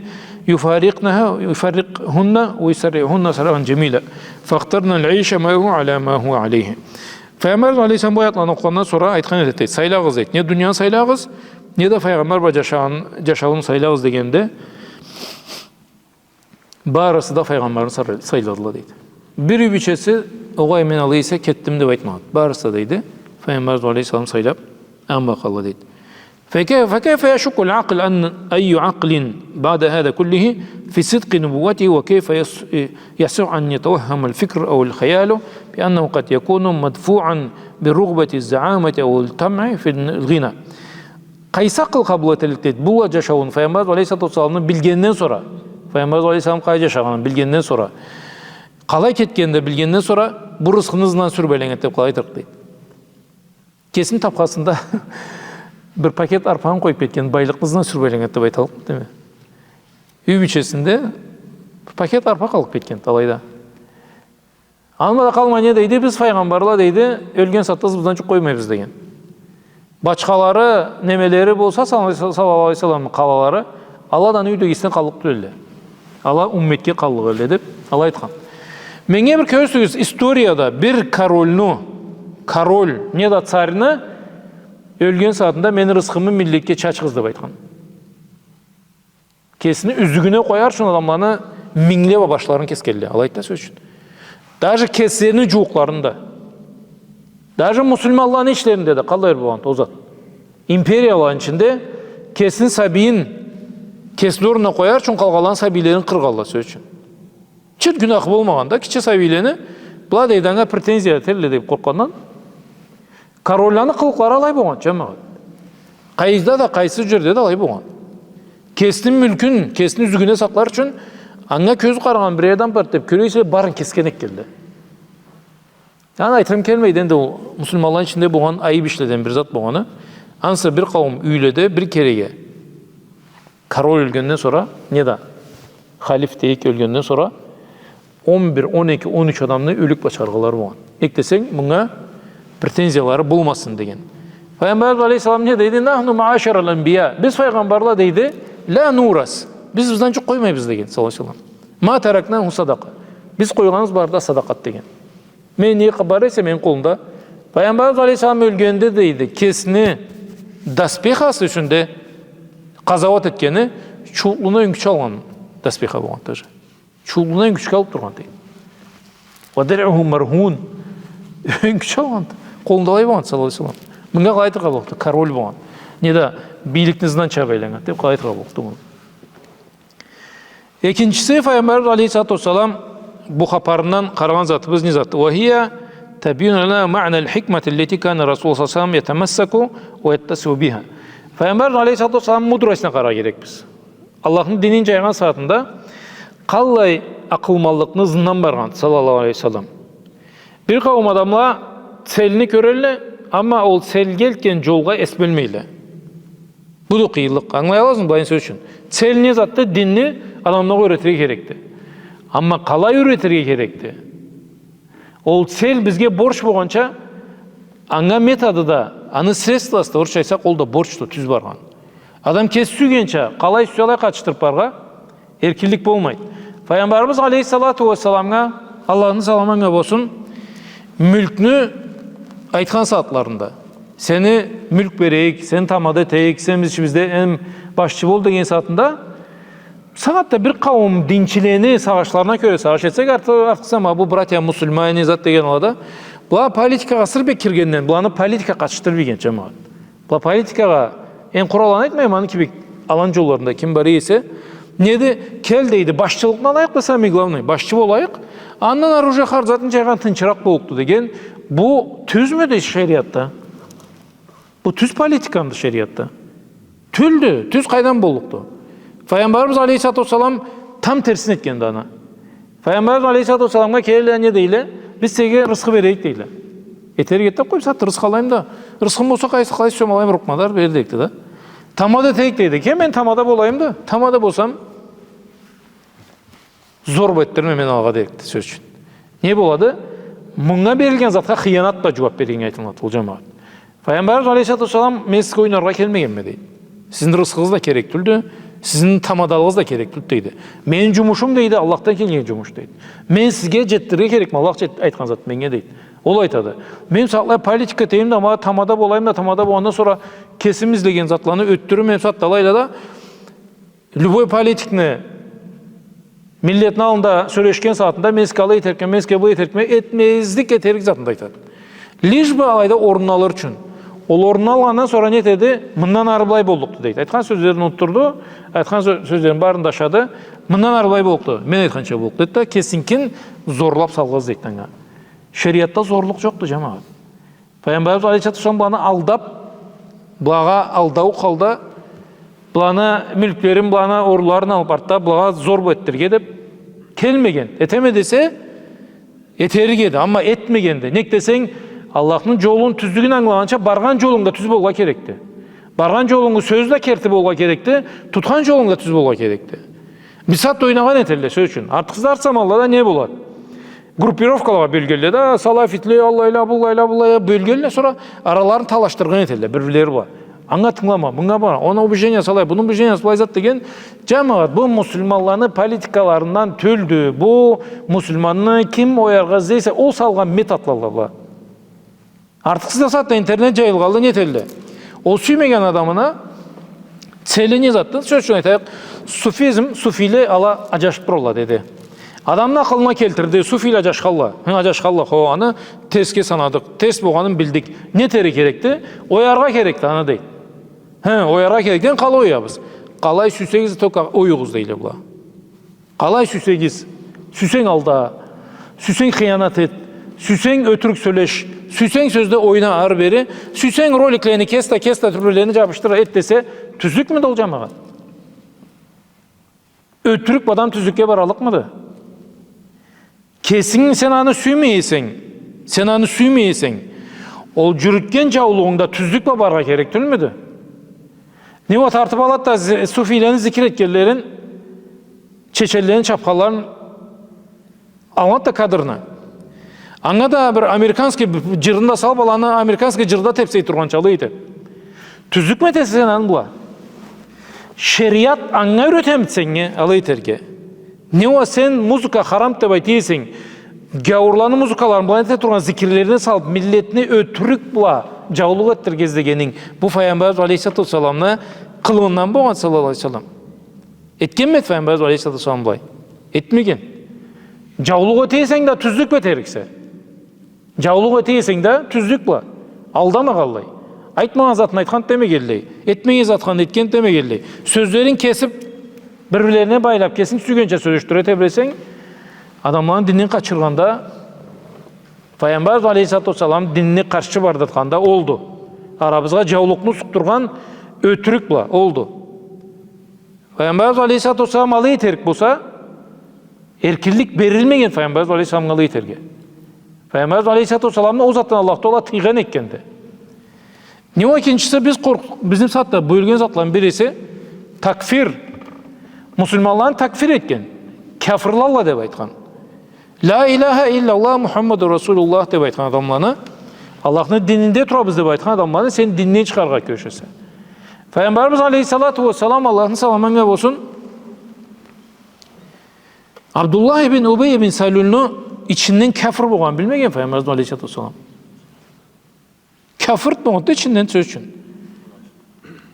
يفارقنها، يفرقهن ويسرحهن سراحا جميلا، فاخترن العيش معه على ما هو عليه». Файгъамбарыбыз алейхиссалам бу аятланы окъугъандан сора айтхан эди, дейди: «Сайлагъыз, — дейди, — не дунияны сайлагъыз, не да файгъамбар бла джашагъан-, джашауну сайлагъыз», — дегенде, барысы да файгъамбарны сар-, сайладыла, дейди. Бир юй бийчеси: «Огъай, мен алай эсе кетдим», — деб айтмагъан. Барысы да, дейди, файгъамбарыбыз алейхиссалам сайлаб, аны бла къалды, дейди. فكيف، فكيف يشك العاقل أن أي عاقل بعد هذا كله في صدق نبوته، وكيف يص-، يصح أن يتوهم الفكر أو الخيال بأنه قد يكون مدفوعا برغبة الزعامة أو الطمع في الغنى؟ Къайсы акъыл къабыл этерлик, дейди, бу джашауун, файгъамбарыбыз алейхиссалату уассаламны билгенден сора, файгъамбарыбыз алейхиссалам къалай джашагъанын билгенден сора, къалай кетгенин да билгенден сора, бу рызкъыны ызындан сюрюб айланнганды деб къалай айтырыкъды, дейди. Кесини тапхасында бир пакет арпаны къоюб кетген, байлыкъны ызындан сюрюб айланнганды деб айталлыкъмыды, дейме? Юй бийчесинде бир пакет арпа къалыб кетгенди алайда. Аны бла да къалмай, не дейди? «Биз файгъамбарла, — дейди, — ёлген сагъатда ызыбыздан джукъ къоймайбыз», — деген. Бачхалары, немелери болса, саллаллаху алейхи ва саллам, къалалары, ала да аны юйдегисине къаллыкъ тюлдюле. Ала умметге къаллыкъ элле деб, алай айтхан. Меннге бир кёргюзтюгюз, историяда бир корольну, король, не да царьны ёлген сагъатында «Мени рызкъымы миллетге чачыгъыз», — деб айтхан. Кесини юзюгюне къояр ючюн адамланы минглеб башларын кесгенле. Алайды да, сёз ючюн. Даже кеслерини джууукъларын да. Даже муслиманланы ичлеринде да къаллай болгъанды ол зат. Империяланы ичинде кесини сабийин кесини орнуна къояр ючюн къалгъанланы сабийлерин къыргъанла, сёз ючюн. Чырт гюнахы болмагъан да, кичи сабийлени, была дейди, анга претензия этерле деп къоркъгъандан. Королланы къылыкълары алай болгъан, джамагъат. Къайда да, къайсы джерде да алай болгъан. Кесини мюлкюн, кесини юзюгюне сакълар ючюн, анга кёз къарагъан бир адам барды деп кёре эселе, барын кесген этгенле. Аны айтырым келмейди, энди ол муслиманланы ичинде болгъан айып ишледен бир зат болгъаны. Ансы бир къауум юйледе бир кереге король ёлгенден сора, неда халиф дейик, ёлгенден сора он бир, он эки, он юч адамны ёлюк бла чыгъаргъанлары болгъан. Нек десенг, мынга претензиялары болмасын деген. Файгъамбарыбыз алейхиссалам не дейди? «Нахну маашарал анбия». Биз, файгъамбарла, дейди, «ла нурас». Биз ыздан джукъ къоймайбыз деген, саллаллаху алейхи ва саллам. «Ма таракнаху садакъа». Биз къойгъаныбыз бары да садакъат деген. Мен не къа-, бар эсе мени къолумда. Файгъамбарыбыз алейхиссалам ёлгенде, дейди, кесини доспехасы юсюнде къазауат этгени чуутлуна ёнг кюч алгъан доспеха болгъан тоже. Чуутлуна ёнг кючге алып тургъан, дейди. «Ва диръуху маргъун». Ёнг кюч алгъан. Къолунда алай болгъан, саллаллаху алейхи ва саллам. Мынга къалай айтыргъа боллукъду? Король болгъан. Неда бийликни ызындан чабып айланнган деп къалай айтыргъа боллукъду муну? Экинчиси, Файгъамбарыбыз алейхиссалату уассалам, бу хапарындан къарагъан затыбыз не затды? «Ва хия табийюну лана маънал хикмати аллати кана Расул саллаллаху алейхи ва саллам ятамассаку ва яттасиу биха». Файгъамбарыбыз алейхиссалату уассалам мудростьна къараргъа керекбиз. Аллахны динин джайгъан сагъатында къаллай акъылманлыкъны ызындан баргъан, саллаллаху алейхи ва саллам. Бир къауум адамла цельни кёрелле, амма ол цельге элтген джолгъа эс бёлмейле. Буду къыйынлыкъ. Ангылай аласыз былайын, сёз ючюн. Цель не затды? Динни адамлагъа юретирге керекди. Амма къалай юретирге керекди? Ол цель бизге борч болгъанча, анга методу да, аны средствосу да, орусча айтсакъ, ол да борчду, тюз баргъан. Адам кеси сюйгенча, къалай сюйсе алай къатышдырып барыргъа эркинлик болмайды. Файгъамбарыбыз алейхиссалату уассаламгъа, Аллахны саламы анга болсун, мюлкню айтхан сагъатларында, сени мюлк берейик, сени тамада этейик, сен биз ичибизде эм башчы бол деген сагъатында, сагъатда бир къауум динчилени сагъышларына кёре сагъыш этсек, арты-, артыкъсыз, ма бу братья мусульмане зат деген алада, была политикагъа сыр бек киргенден, быланы политика къатышдырып ийген, джамагъат. Была политикагъа, энди къуралланы айтмайма, аны кибик алан джолларында ким бар эсе, неди, кел дейди, башчылыкъны алайыкъ да, самый главный, башчы болайыкъ, андан ары уже хар затны джайгъан тынчыракъ боллукъду деген, бу тюзмюдю шериатда? Бу тюз политикамыды шериатда? Тюлдю, тюз къайдан боллукъду? Файгъамбарыбыз алейхиссалату уассалам там терсин этгенди аны. Файгъамбарыбыз алейхиссалату уассаламгъа келелле, не дейле? Биз сизге рысхы берейик, дейле. Этерик эди да, къой, сагъатда рысхы алайым да. Рысхым болса, къайсы, къайсы сём алайым, рухмадар, бер, дейикди да. Тамада этейик, дейди. Кел, мен тамада болайым да, тамада болсам, зор этдирме мен алгъа, дейикди, сёз ючюн. Не болады? Мынга берилген затха хыянат бла джууап бергеннге айтылынады, ол, джамагъат. Файгъамбарыбыз алейхиссалату уассалам, мен сизге ойнаргъа келмегенме, дейди. Сизни рысхыгъыз да керек тюлдю, сизни тамадалыгъыз да керек тюлдю, дейди. Мени джумушум, дейди, Аллахдан келген джумуш, дейди. Мен сизге джетдирирге керекме, Аллах джет-, айтхан зат меннге, дейди. Ол айтады. Мен сагъатлай политика этейим да, ма тамада болайым да, тамада болгъандан сора кесим излеген затланы ётдюрюрме, мен сагъатда алайла да, любой политикни миллетни аллында сёлешген сагъатында, мен сизге алай этерикме, мен сизге былай этерикме, этмезлик, этерик затында айтады. Лишь бы алайда орнун алыр ючюн. Ол орнун алгъандан сора не этеди? Мындан ары былай боллукъду, дейди. Айтхан сёзлерин унутдурду, айтхан сё-, сёзлерин барын да ашады. Мындан ары былай боллукъду, мен айтханча боллукъду, дейди да, кесиникин зорлап салгъыз, дейди анга. Шериатда зорлукъ джокъду, джамагъат. Файгъамбарыбыз алейхиссалату уассалам быланы алдап, былагъа алдау халда, быланы мюлклерин, быланы орларын алып артда, былагъа зор этдирирге деп келмеген. Этеме десе, этерик эди, амма этмегенди. Нек десенг, Аллахны джолун, тюзлюгюн ангылагъанча, баргъан джолунг да тюз болгъа керекди. Баргъан джолунгу сёзю да керти болгъа керекди, тутхан джолунг да тюз болгъа керекди. Бир сагъатда ойнагъан этелле, сёз ючюн. Артыкъсыз, арт заманлада не болады? Группировкалагъа бёлгелле да, салафитле, аллайла, быллайла, быллайла бёлгелле, сора араларын талашдыргъан этелле, бир-бирлери бла. Анга тынгылама, мынга бара, аны убеждениясы алай, муну убеждениясы былай зат деген, джамагъат, бу муслиманланы политикаларындан тюлдю, бу муслиманны ким ояргъа излей эсе, ол салгъан методла была. Артыкъсыз да сагъатда интернет джайылгъанлы, не этелле? Ол сюймеген адамына цели не затды? Сёз ючюн айтайыкъ, суфизм, суфийле ала аджашып туралла, деди. Адамны акъылына келтирди, суфийле аджашханла. Хы, аджашханла, хо, аны терсге санадыкъ, терс болгъанын билдик. Не этерге керекди? Ояргъа керекди аны, дейди. Хы, ояргъа керекди. Къалай оябыз? Къалай сюйсегиз, только оюгъуз, дейле была. Къалай сюйсегиз, сюйсенг алда, сюйсенг хыянат эт, сюйсенг ётюрюк сёлеш, сюйсенг сёзде ойна ары-бери, сюйсенг роликлени кес да, кес да, тюрлюлени джабышдыр, эт десе, тюзлюкмюдю ол, джамагъат? Ётюрюк бла адам тюзлюкге бараллыкъмыды? Кесинг, сен аны сюймей эсенг, сен аны сюймей эсенг, ол джюрютген джаулугъунгда тюзлюк бла барыргъа керек тюлмюдю? Не уа, тартыб алад да зи-, суфийлени зикир этгенлерин, чеченлени чабханларын, алад да кадрны. Анга да бир американский б-, джырны да салыб, аланы американский джырда тепсей тургъанча алай эте. Тюзлюкмю этесе сен аны была? Шериат анга юретемиди сеннге алай этерге? Не уа, сен музыка харамды деб айта эсенг, гяуурланы музыкаларын, былай эте тургъан зикирлерин салыб, миллетни ётюрюк бла джаулукъ этдирирге излегенинг, бу Файгъамбарыбыз алейхиссалату уассаламны къылыгъындан болгъан, саллаллаху алейхи ва саллам. Этгенмиди Файгъамбарыбыз алейхиссалату уассалам былай? Этмеген. Джаулукъ эте эсенг да тюзлюк бла этериксе. Джаулукъ эте эсенг да тюзлюк бла. Алдамагъанлай. Айтмагъан затын айтхан демегенлей. Этмеген затын этген демегенлей. Сёзлерин кесиб, бир-бирлерине байлаб, кесинг сюйгенча сёлешдире тебресенг, адамланы динин къачыргъанда, Файгъамбарыбыз алейхиссалату уассалам динине къаршы бардыртханда олду. Арабызгъа джаулукъну сукъдургъан ётюрюк бла олду. Файгъамбарыбыз алейхиссалату уассалам алай этерик болса, эркинлик берилмеген Файгъамбарыбыз алейхиссаламгъа алай этерге. Файгъамбарыбыз алейхиссалату уассаламны ол затдан Аллаху Тагъала тыйгъан этгенди. Не уа, экинчиси, биз къоркъ-, бизни сагъатда бёлген затланы бириси такфир. Муслиманланы такфир этген. Кяфырлалла деб айтхан. Ля иляха илляллах Мухаммаду Расулуллах деб айтхан адамланы, Аллахны дининде турабыз деб айтхан адамланы сен динден чыгъаргъа кюрешесе. Файгъамбарыбыз алейхиссалату уассалам, Аллахны саламы анга болсун, Абдуллах ибн Убей ибн Салюлню ичинден кяфыр болгъанын билмеген Файгъамбарыбыз алейхиссалату уассалам. Кяфыр тюлмюдю ичинден, сёз ючюн.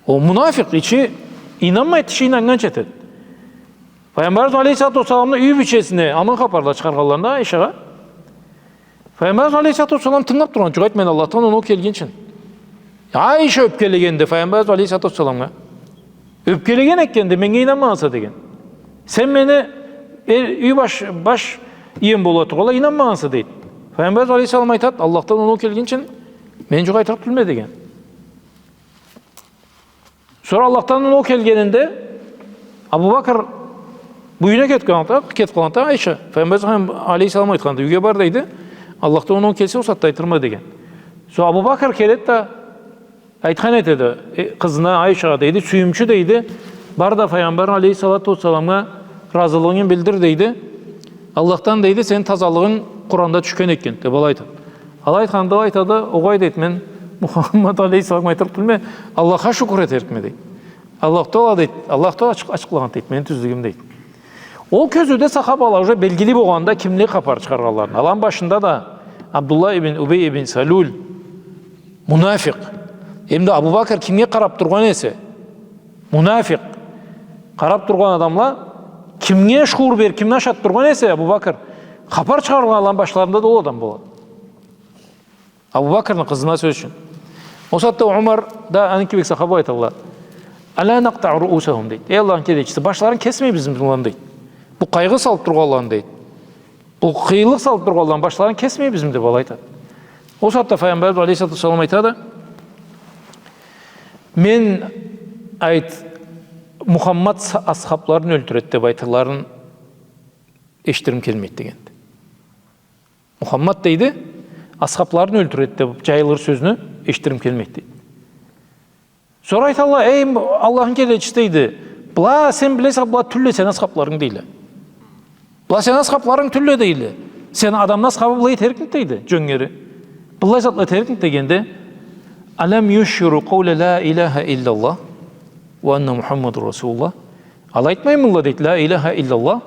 Ол мунафикъ, ичи ийнанмайды, тиши ийнаннганча этеди. Файгъамбарыбыз алейхиссалату уассаламны юй бийчесине аман хапарла чыгъаргъанларында Айшагъа, Файгъамбарыбыз алейхиссалату уассалам тынгылаб тургъан джукъ, айтмайын, Аллахдан оноу келгинчи. Айша ёпкелегенди Файгъамбарыбыз алейхиссалату уассаламгъа. Ёпкелеген этгенди, меннге ийнанмагъанса деген. Сен мени, э, юй баш, баш ием бола тургъанлай ийнанмагъанса, дейди. Файгъамбарыбыз алейхиссалам айтады, Аллахдан оноу келгинчи мени джукъ айтырыкъ тюлме деген. Сора Аллахдан оноу келгенинде Абу Бакр бу юйюне кетиб къалгъанды, кетиб къалгъанды Айша. Файгъамбарыбыз алейхиссалам айтханды, юйге бар, дейди. Аллахдан оноу келсе, ол сагъатда айтырма деген. Сора Абу Бакр келеди да, айтхан этеди, э, къызына, Айшагъа, дейди, сюйюмчю, дейди, бар да Файгъамбар алейхиссалату уассаламгъа разылыгъынгы билдир, дейди. Аллахдан, дейди, сени тазалыгъынг Къуранда тюшген экен, деб алай айтады. Алай айтханда, айтады, огъай, дейди, мен Мухаммад алейхиссаламгъа айтырыкъ тюлме, Аллахха шукур этерикме, дейди. Аллах Тагъала, дейди, Аллах Тагъала ачыкъ-, ачыкълагъан, дейди, мени тюзлюгюм, дейди. Ол кёзюуде сахабала уже белгили болгъанда кимле хапар чыгъаргъанларын. Аланы башында да Абдуллах ибн Убей ибн Салюль, мунафикъ. Эм да Абу Бакр кимге къараб тургъан эсе, мунафикъ, къараб тургъан адамла, кимге шуур бериб, кимни ашатыб тургъан эсе Абу Бакр, хапар чыгъаргъанланы башларында да ол адам болады. Абу Бакрны къызына, сёз ючюн. Ол сагъатда Умар да, аны кибик сахаба айталла: «Аля накътаъу руусахум», — дейди. «Эй Аллахны келечиси, башларын кесмейбизми буланы?» — дейди. «Бу къайгъы салыб тургъанланы, — дейди. — Бу къыйынлыкъ салыб тургъанланы башларын кесмейбизми?» — деб алай айтады. Ол сагъатда Файгъамбарыбыз алейхиссалату уассалам айтады: «Мен, айт, Мухаммад са-, асхабларын ёлтюреди деб айтыларын эшитирим келмейди», — дегенди. Мухаммад, дейди, асхабларын ёлтюреди деб джайылыр сёзню эшитирим келмейди, дейди. Сора айталла: «Эй, Аллахны келечиси, — дейди, — была, сен билесе, была тюлле сени асхабларынг», — дейле. «Была сени асхабларынг тюлле», — дейле. «Сени адамны асхабы былай этерикмиди, — дейди, — джёнгери? Былай затла этерикмиди?» — дегенде: «Алям юширу къауля ля иляха илляллах ва анна Мухаммаду Расулуллах?» Алай айтмаймыдыла, дейди, «Ля иляха илляллах,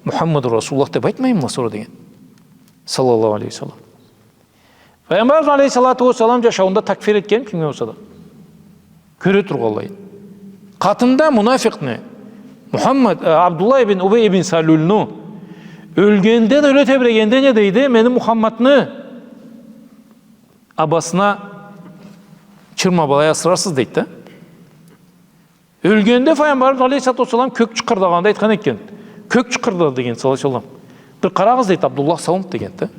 Мухаммаду Расулуллах» деб айтмаймыдыла сора, деген. Саллаллаху алейхи ва саллам. Файгъамбарыбыз алейхиссалату уассалам джашауунда такфир этген кимге болса да. Кёре тургъанлай. Къатында мунафикъны, Мухаммад, э, Абдуллах ибн Убей ибн Салюлню, Ёлгенде да, ёле тебирегенде не дейди? Мени Мухаммадны абасына чырмап алай асырарсыз, дейди да. Ёлгенде Файгъамбарыбыз алейхиссалату уассалам кёк чыкъырдагъанды айтхан экен. Кёк чыкъырдады деген, саллаллаху алейхи ва саллам. Бир къарагъыз, дейди, Абдуллах салам деген да.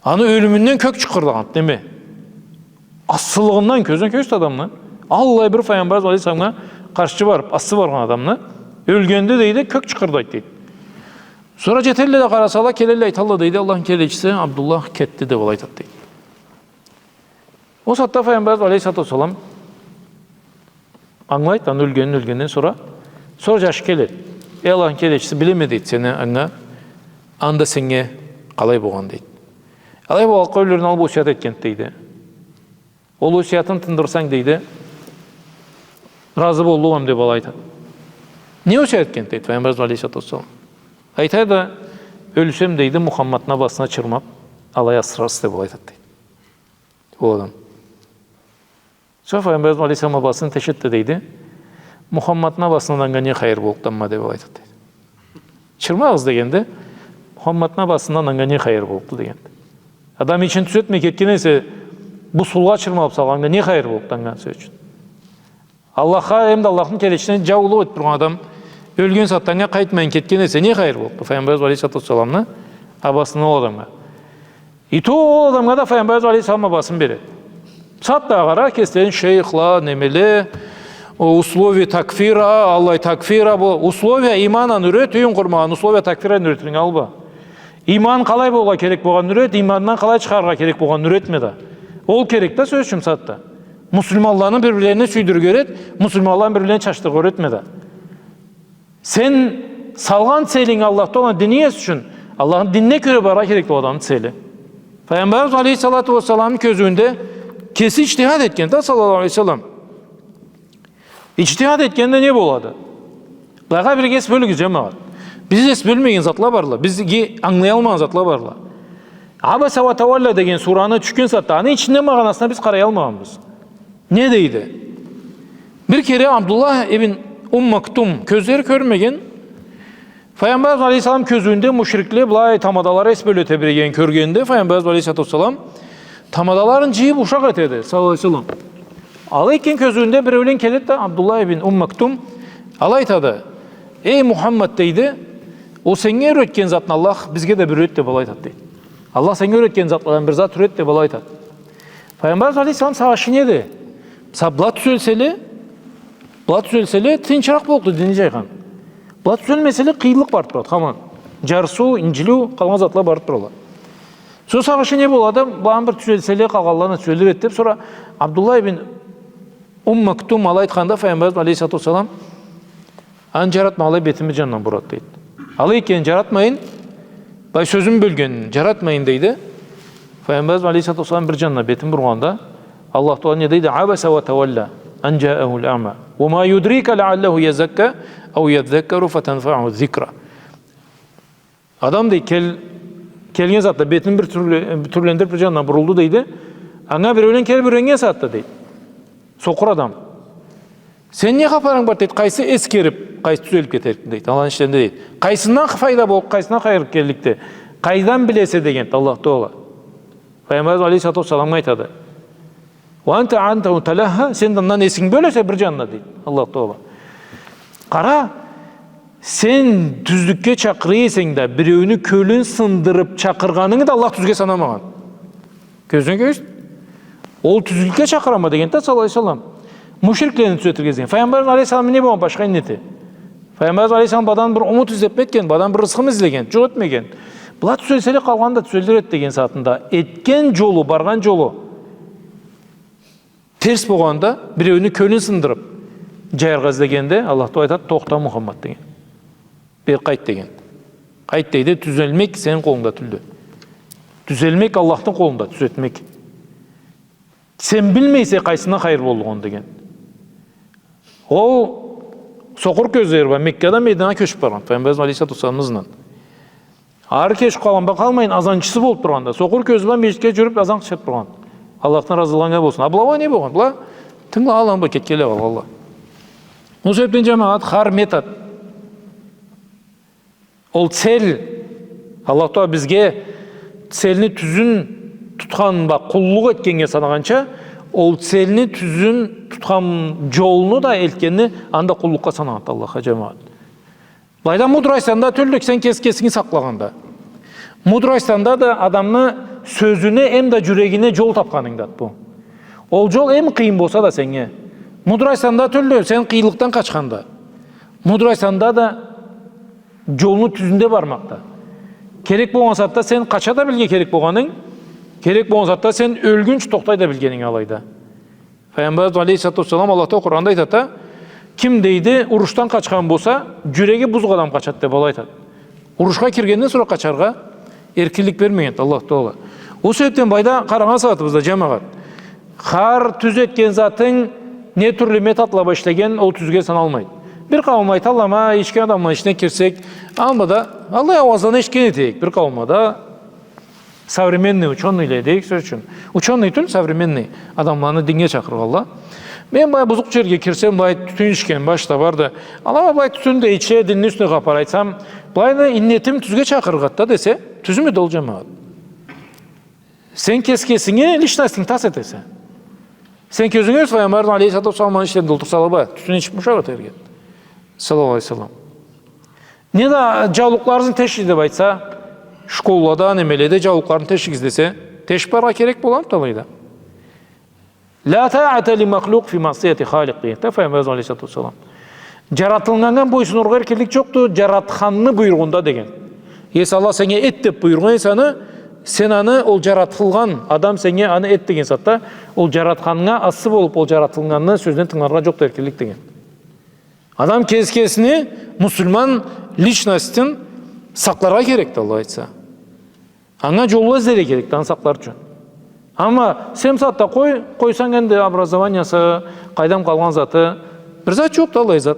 Аны ёлюмюнден кёк чыкъырдагъан, неме? Ассылыгъындан, кёзюне кёргюзт адамны. Аллай бир Файгъамбарыбыз алейхиссаламгъа къаршы барып, ассы баргъан адамны. Ёлгенде, дейди, кёк чыкъырдайды, дейди. Сора джетелле да къарасала, келелле, айталла, дейди, Аллахны келечиси, Абдуллах кетди, деп алай айтады, дейди. Ол сагъатда Файгъамбарыбыз алейхиссалату уассалам ангылайды аны ёлгенин, ёлгенден сора, сора джашы келеди. Эй Аллахны келечиси, билеме, дейди, сени анга, анда сеннге къалай болгъан, дейди. Алай болгъанлыкъгъа ёллерин алып осият этгенди, дейди. Ол осиятын тындырсанг, дейди, разы боллукъ эдим, деп алай айтады. Не осият этгенди, дейди, Файгъамбарыбыз алейхиссалату уассалам? Айтады, ёлсем, дейди, Мухаммадны абасына чырмап алай асырарсыз, деп алай айтады, дейди. Ол адам. Сора Файгъамбарыбыз алейхиссалам абасын тешеди да, дейди, Мухаммадны абасындан анга не хайыр боллукъду, амма, деп алай айтады, дейди. Чырмагъыз дегенде, Мухаммадны абасындан анга не хайыр боллукъду дегенди. Адам ичин тюзетмей кетген эсе, бусулгъа чырмалып салгъаннга не хайыр боллукъду анга, сёз ючюн? Аллахха, эм да Аллахны келечисине джаулукъ этип тургъан адам ёлген сагъатда анга къайтмайын кетген эсе, не хайыр боллукъду Файгъамбарыбыз алейхиссалату уассаламны абасындан ол адамгъа? И то ол адамгъа да Файгъамбарыбыз алейхиссалам абасын береди. Сагъатда къара, кеслерин шейхла, немеле, о, условия такфира, аллай такфира, бу условия имандан юрет, юйюн къурмагъан, условия такфирадан юретиринг алба. Иман къалай болургъа керек болгъанын юрет, имандан къалай чыгъарыргъа керек болгъанын юретме да. Ол керек да, сёз ючюн, сагъатда. Муслиманланы бир-бирлерине сюйдюрюрге юрет, муслиманланы бир-бирлерине чачдырыргъа юретме да. Сен салгъан целинг Аллах Тааланы дини эсе ючюн, Аллахны динине кёре барыргъа керекди ол адамны цели. Файгъамбарыбыз алейхиссалату уассаламны кёзюуюнде кеси иджтихад этген да, саллаллаху алейхи ва саллам. Иджтихад этгенде не болады? Былайгъа бир эс бёлюгюз, джамагъат. Биз эс бёлмеген затла барла, биз ги-, ангылаялмагъан затла барла. Абаса ва тавалла деген сураны тюшген сагъатда, аны ичинде магъанасына биз къараялмагъанбыз. Не дейди? Бир кере Абдуллах ибн Ум Мактум, кёзлери кёрмеген, Файгъамбарыбыз алейхиссалам кёзюуюнде мушрикле былай тамадалары эс бёле тебирегенин кёргенде, Файгъамбарыбыз алейхиссалату уассалам тамадаларын джыйып ушакъ этеди, саллаллаху алейхи ва саллам. Алай экен кёзюуюнде биреулен келеди да, Абдуллах ибн Ум Мактум алай айтады: «Эй Мухаммад, — дейди, — ол сеннге юретген затын Аллах бизге да бир юрет», — деп алай айтады, дейди. «Аллах сеннге юретген затладан бир зат юрет», — деп алай айтады. Файгъамбарыбыз алейхиссалам сагъышы неди? Са-, была тюзелселе, была тюзелселе, тынчыракъ боллукъду динни джайгъан. Была тюзелмеселе, къыйынлыкъ барып турады, хаман. Джарсыу, инджилиу, къалгъан затла барып турала. Сора сагъышы не болады? Быланы бир тюзелселе, къалгъанланы тюзелир эди деп. Сора Абдуллах ибн Ум Мактум алай айтханда, Файгъамбарыбыз алейхиссалату уассалам: «Аны джаратма, алай бетин бир джанына бурады», — дейди. «Алай экенин джаратмайын, былай сёзюн бёлгенин джаратмайын», — дейди. Файгъамбарыбыз алейхиссалату уассалам бир джанына бетин бургъанда, Аллах Таала не дейди? «Абаса ва тавалла, ан джаахул аъма. Ва ма юдрика лааллаху яззакка ау яззаккару фатанфааху зикра». Адам, дейди, кел-, келген сагъатда бетин бир тюрле-, тюрлендирип бир джанына бурулду, дейди. Анга биреулен келип юреннген сагъатда, дейди. Сокъур адам. Сени не хапарынг бар, дейди, къайсы эскерип, къайсы тюзелип кетерликди, дейди. Аланы ишлеринде, дейди. Къайсындан файда болуп, къайсындан хайыр келликди. Къайдан билесе, дегенди Аллах Таала. Файгъамбарыбыз алейхиссалату уассаламгъа айтады: «Ва анта анху талахха, сен да андан эсинг бёлесе бир джанына», — дейди Аллах Таала. Къара, сен тюзлюкге чакъыра эсенг да, биреуню кёлюн сындырып чакъыргъанынгы да Аллах тюзге санамагъан. Кёзюне кёз. Ол тюзлюкге чакъырама дегенди да, саллаллаху алейхи ва саллам. Мушриклени тюзетирге излеген. Файгъамбарыбыз алейхиссалам не болгъан башха иннети? Файгъамбарыбыз алейхиссалам бадан бир умут излеп этген, бадан бир рызкъы излеген, джукъ этмеген. Была тюзелселе, къалгъаны да тюзелир эди деген сагъатында этген джолу, баргъан джолу терс болгъанда, биреуню кёлюн сындырып джаяргъа излегенде, Аллах Таала айтады: «Тохта, Мухаммад», — деген. «Бери къайт», — деген. «Къайт, — дейди, — тюзелмек сени къолунгда тюлдю. Тюзелмек Аллахны къолунда, тюзетмек. Сен билмейсе, къайсындан хайыр боллугъун», — деген. Ол сокъур кёзлери бла Меккадан Мединагъа кёчюп баргъан Файгъамбарыбыз алейхиссалату уассаламны ызындан. Ары кёчюп къалгъан бла къалмайын, азанчысы болуп тургъан да, сокъур кёзю бла межгитге джюрюп азан къычырып тургъан. Аллахдан разылыгъы анга болсун. А была не болгъан? Была тынгылагъанла бла кетгенле къалгъанла. Ол себепден, джамагъат, хар метод, ол цель, Аллах Тагъала бизге целни тюзюн тутхан бла къуллукъ этгеннге санагъанча, ол целни тюзюн тутхан джолну да элтгенни, аны да къуллукъгъа санагъанды Аллахха, джамагъат. Былайда мудростьдан да тюлдю, сен кес-, кесинги сакълагъанда. Мудростьдан да адамны сёзюне эмда джюрегине джол тапханынгдады бу. Ол джол эм къыйын болса да сеннге. Мудростьдан да тюлдю, сен къыйынлыкъдан къачханда. Мудростьдан да джолну тюзюнде бармакъда. Керек болгъан сагъатда сен къача да билирге керек болгъанынг, керек болгъан сагъатда сен ёлгюнчю тохтай да билгенинг алайда. Файгъамбарыбыз алейхиссалату уассалам Аллах Тагъала Къуранда айтады: «Ким, — дейди, — урушдан къачхан болса, джюреги бузукъ адам къачады», — деб алай айтады. Урушха киргенден сора къачаргъа эркинлик бермегенди Аллах Тагъала. Ол себебден былайда къарагъан сагъатыбызда, джамагъат, хар тюз этген затынг не тюрлю методла бла ишлеген, ол тюзге саналмайды. Бир къауумла айталла: «Ма, ичген адамланы ичине кирсек, алай да, алай ауазланы эшитген этейик», бир къауумла да, современный учёныйле дейик, сёз ючюн. Учёный тюл, современный адамланы динге чакъыргъанла. Мен былай бузукъ джерге кирсем, былай тютюн ичген башха да барды. Ала былай тютюн да иче, динни юсюне хапар айтсам, былайны иннетим тюзге чакъыргъанды да десе, тюзмюдю ол, джамагъат? Сен кес-кесинги личностинг тас этесе. Сен кёзюнге кёрсе, Файгъамбарыбыз алейхиссалату уассалам аны ишлеринде олтурса, ала былай тютюн ичиб ушакъ этерге. Саллаллаху алейхи ва саллам. Не да джаулукъларыгъызны тешигиз деб айтса, школлада, немеледе джаулукъларыгъызны тешигиз десе, тешиб барыргъа керек боламыды алайда? «Ля таата ли махлукъ фи маъсияти халикъ», — дейди Файгъамбарыбыз алейхиссалату уассалам. Джаратылгъаннга бойсунургъа эркинлик джокъду, джаратханны буйругъунда деген. Если Аллах сеннге эт деб буюргъан эсе аны, сен аны, ол джаратылгъан адам сеннге аны эт деген сагъатда, ол джаратханнга асы болуб, ол джаратылгъанны сёзюне тынгыларгъа джокъду эркинлик деген. Адам кеси кесини, муслиман личностин сакъларгъа керекди, Аллах айтса. Анга джолла излерге керекди, аны сакълар ючюн. Амма сен сагъатда къой, къойсанг энди образованиясы, къайдам къалгъан заты, бир зат джокъду аллай зат.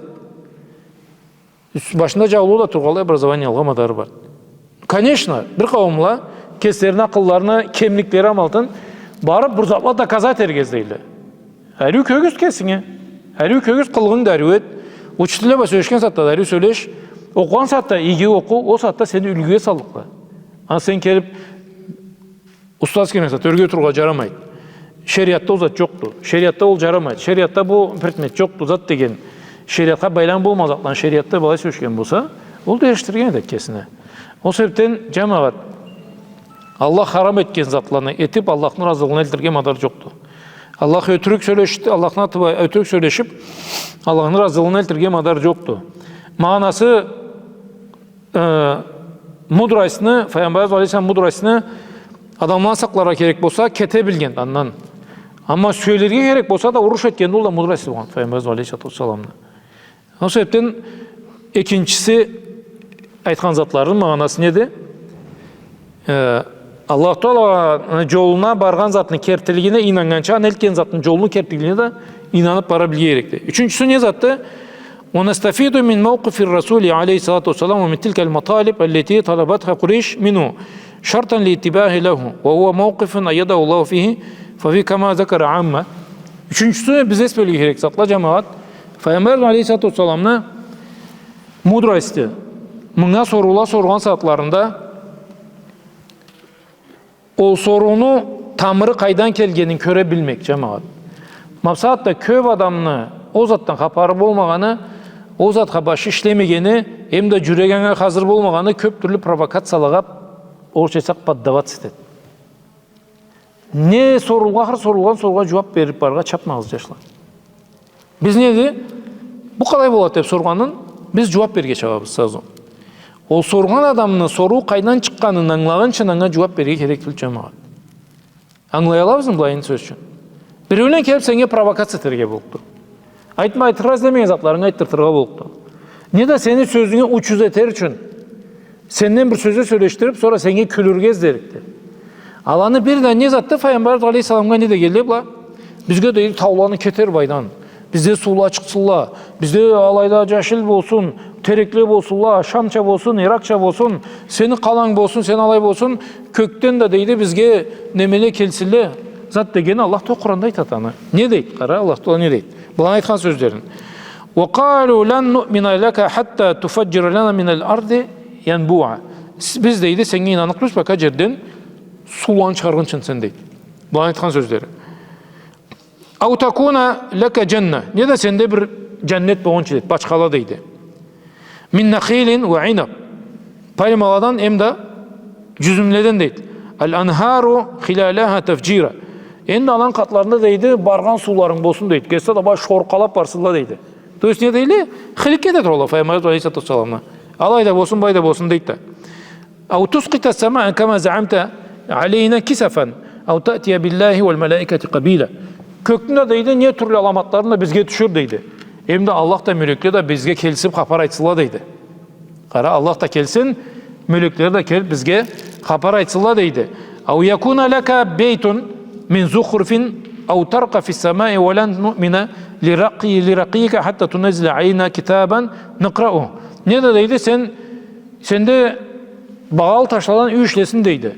Юсю башында джаулукъ да тургъанлай образование алгъа мадары бар. Конечно, бир къауумла кеслерини акъылларына, кемликлери амалтын барыб бир затла доказать этерге излейле. Ариу кёргюз кесинге. Ариу кёргюз, къылыгъынгы да ариу эт. Учителле бла сёлешген сагъатда да ариу сёлеш. Окъугъан сагъатда иги окъу, ол сагъатда сени юлгюге саллыкъла. А сен келиб, устаз келген сагъатда тёрге турургъа джарамайды. Шериатда ол зат джокъду. Шериатда ол джарамайды. Шериатда бу предмет джокъду, зат деген. Шериатха байлам болмагъан затланы шериатда былай сёлешген болса, ол да эришдирген этеди кесине. Ол себебден, джамагъат, Аллах харам этген затланы этиб, Аллахны разылыгъына элтирге мадар джокъду. Аллах ётюрюк сёлешди, Аллахны аты бла ётюрюк сёлешиб, Аллахны разылыгъына элтирге мадар джокъду. Магъанасы, э, мудростьну, Файгъамбарыбыз алейхиссалам мудростьну адамланы сакъларгъа керек болса, кете билген андан. Амма сюелирге керек болса да, уруш этгенде ол да мудрость болгъан Файгъамбарыбыз алейхиссалату уассаламны. Ол себебден экинчиси айтхан затларыны магъанасы неди? Э, Аллаху Тааланы джолуна баргъан затны кертилигине ийнаннганча, аны элтген затны джолуну кертилигине да ийнаныб бара билирге керекди. Ючюнчюсю не затды? «ونستفيد من موقف الرسول عليه الصلاة والسلام ومن تلك المطالب التي طلبتها قريش منه شرطا لاتباعه له، وهو موقف أيده الله فيه، ففي كما ذكر عامة». Ючюнчюсю, биз эс бёлюрге керек затла, джамагъат, Файгъамбар алейхиссалату уассаламны мудрости, мынга соруула соргъан сагъатларында ол сорууну тамыры къайдан келгенин кёре билмек, джамагъат. Макъсат да кёб адамны ол затдан хапары болмагъаны, ол затха башы ишлемегени, эмда джюреги анга хазыр болмагъаны кёб тюрлю провокациялагъа, орусча айтсакъ, поддаваться этеди. Не соруугъа, хар сорулгъан соруугъа джууаб бериб барыргъа чабмагъыз, джашла. Биз неди? Бу къалай болады деб соргъанын биз джууаб берирге чабабыз сразу. Ол соргъан адамны соруу къайдан чыкъгъанын англагъынчы анга джууаб берирге керек тюлдю, джамагъат. Ангылай алабызмы былайын, сёз ючюн? Биреулен келиб сеннге провокация этерге боллукъду. Айтма, айтыргъа излемеген затларынгы айтдыртыргъа боллукъду. Не да сени сёзюнгю учуз этер ючюн сенден бир сёз да сёлешдириб, сора сеннге кюлюрге излерикди. Аланы бир да не затды, Файгъамбар алейхиссаламгъа не дегенле была? Бизге да тауланы кетер былайдан. Бизде суула чыкъсынла. Бизде алайда джашил болсун, терекле болсунла, Шамча болсун, Иракча болсун, сени къаланг болсун, сен алай болсун, кёкден да, дейди, бизге немеле келсинле. Зат дегени Аллах Таала Къуранда айтады аны. Не дейди? Къара, Аллах Таала не дейди? Быланы айтхан сёзлерин. «وقالوا لن نؤمن لك حتى تفجر لنا من الأرض ينبوعا». С-, биз, дейди, сеннге ийнанныкъ тюлбюз, пока джерден сууланы чыгъаргъынчы сен, дейди. Былай айтхан сёзлери. «Ау такуна лака джанна». Не да сенде бир джаннет болгъунчу, дейди, бачхала, дейди. «Мин нахилин ва инаб». Пальмаладан эмда джюзюмледен, дейди. «Ал анхару хилалаха тафджира». Энди аланы къатларында, дейди, баргъан сууларынг болсун, дейди. Кеси да баш шоркъалаб барсынла, дейди. То есть не дейле? Хыликке да туралла Файгъамбарыбыз алейхиссалату уассаламгъа. Алай да болсун, былай да болсун, дейди да. «Ау тускъита самаа кама заамта алейна кисафан, ау таътия биллахи вал малаикати къабила». Кёкню да, дейди, не тюрлю аламатларын да бизге тюшюр, дейди. Эмда Аллах да, мёлекле да бизге келсиб хапар айтсынла, дейди. Къара, Аллах да келсин, мёлекле да келиб бизге хапар айтсынла, дейди. «Ау якуна лака бейтун мин зухруфин, ау таркъа фис самаи ва лан нуъмина ли ракъи-, ли ракъика хатта туназзила алейна китабан накърау». Не да, дейди, сен Сенде багъалы ташладан юй ишлесин, дейди.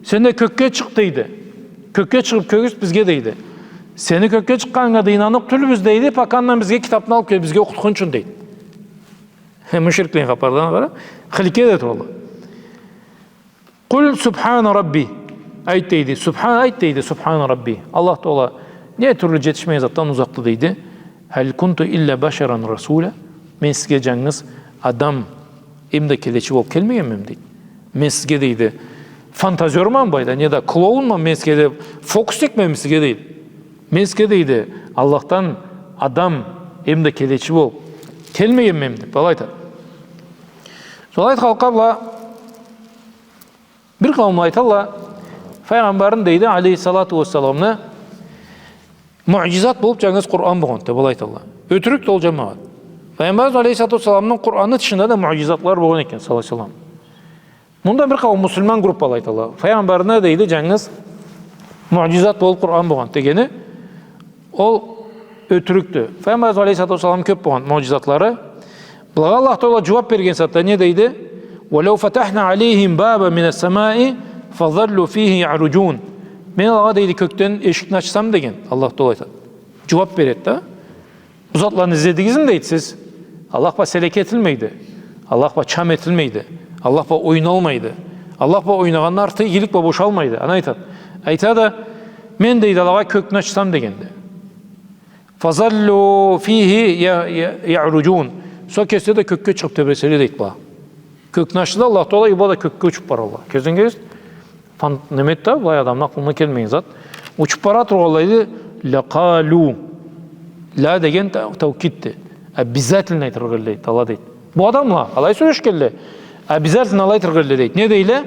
Сен да кёкге чыкъ, дейди. Кёкге чыгъыб кёргюзт бизге, дейди. Сени кёкге чыкъгъанынга да ийнанныкъ тюлбюз, дейди, пока андан бизге китабны алыб кел, бизге окъутхунчу, дейди. Хе, мушриклени хапарына къара. Хыликке да туралла. «Къул субхана Рабби». Айт, дейди. Субхан-, айт, дейди. «Субхана Рабби». Аллах Тааля не тюрлю джетишмеген затдан узакъды, дейди. «Хал кунту илля башаран расуля». Мен сизге джангыз адам эмда келечи болуб келмегенмеми, дейди. Мен сизге, дейди, фантазёрмамы, былайда, не да клоунмамы, мен сизге, дейди, фокусникмеми сизге, дейди. Мен сизге, дейди, Аллахдан адам эмда келечи болуб келмегенмеми, деб, былай айтады. Солай айтханлыкъгъа бла бир къауумла айталла, Файгъамбарны, дейди, алейхиссалату уассаламны, муъджизат болуб джангыз Къуран болгъанды, деб, былай айталла. Ётюрюкдю ол, джамагъат. Файгъамбарыбыз алейхиссалату уассаламны Къураны тышында да муъджизатла болгъан экен, саллаллаху алейхи ва саллам. Мында бир къауум муслиман группала айталла. Файгъамбарны, дейди, джангыз муъджизат болуб Къуран болгъанды дегени, ол ётюрюкдю. Файгъамбарыбыз алейхиссалату уассаламны кёб болгъанды муъджизатлары. Былагъа Аллах Тааля джууаб берген сагъатда не дейди? «Ва лау фатахна алейхим бабан мина ссамаи фазаллу фихи яъруджун». Мен алагъа, дейди, кёкден эшикни ачсам, деген Аллах Тааля айтады. Джууаб береди да. Бу затланы изледигизми, дейди, сиз? Аллах бла селеке этилмейди. Аллах бла чам этилмейди. Аллах бла ойналмайды. Аллах бла ойнагъанны арты игилик бла бошалмайды. Аны айтады. Айтады, мен, дейди, алагъа кёкню ачсам дегенди. Фазаллу фихи я-, я-, яъруджун. Сора кесле да кёкге чыгъыб тебреселе, дейди, была. Кёкню ачды да Аллах Тааля, и была да кёкге учуб баралла. Кёзюнге кёз. Фан-, неме да, былай адамны акъылына келмеген зат. Учуб бара тургъанлай эди, лакъалу. Ла деген та-, таукидди. Обязательно айтыргъа керекди, ала дейди. Бу адамла, алай сёлешгенле. Обязательно алай айтыргъа керекди, дейди. Не дейле?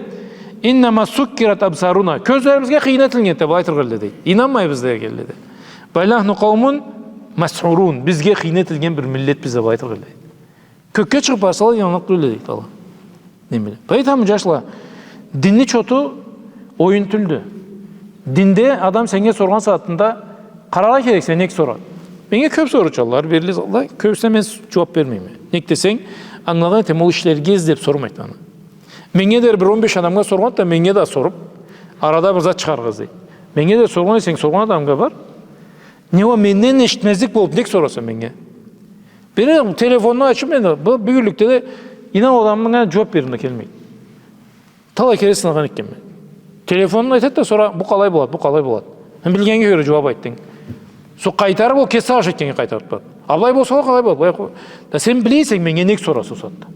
Иннама суккират абсаруна. Кёзлерибизге хыйны этилгенди, былай айтыргъа керекди, дейди. Ийнанмайбыз дегенле. Бал нахну къаумун масхурун. Бизге хыйны этилген бир миллетбиз деб, былай айтыргъа керекди. Кёкге чыгъыб барсала, ийнанныкъ тюлдю, дейди, ала. Неме? Былай айтама, джашла, динни чоту оюн тюлдю. Динде адам сеннге соргъан сагъатында къараргъа керексе, нек сорады. Меннге кёб соручалла, берли затла, кёбюсюне мен с-, джууаб бермейме. Нек десенг, ангылагъан этеме, ол ишлерге излеб сормайды аны. Меннге дери бир он беш адамгъа соргъанды да, меннге да соруб, арада бир зат чыгъаргъа излейди. Меннге дери соргъан эсенг, соргъан адамгъа бар. Не ол, менден эшитмезлик болуб, нек сораса меннге? Бери телефонну ачыб, мен да, бу, бюгюнлюкде да ийнан, адамгъа джууаб бергим да келмейди. Талай кере сынагъан экенме. Телефонну айтады да, сора бу къалай болады, бу къалай болады. Сен билгеннге кёре джууаб айтдынг. Сора къайтарыб, ол кеси ашайтгъаннга къайтарыб турады. А былай болса, ол къалай болады, былай къо-, да сен биле эсенг, меннге нек сораса ол сагъатда?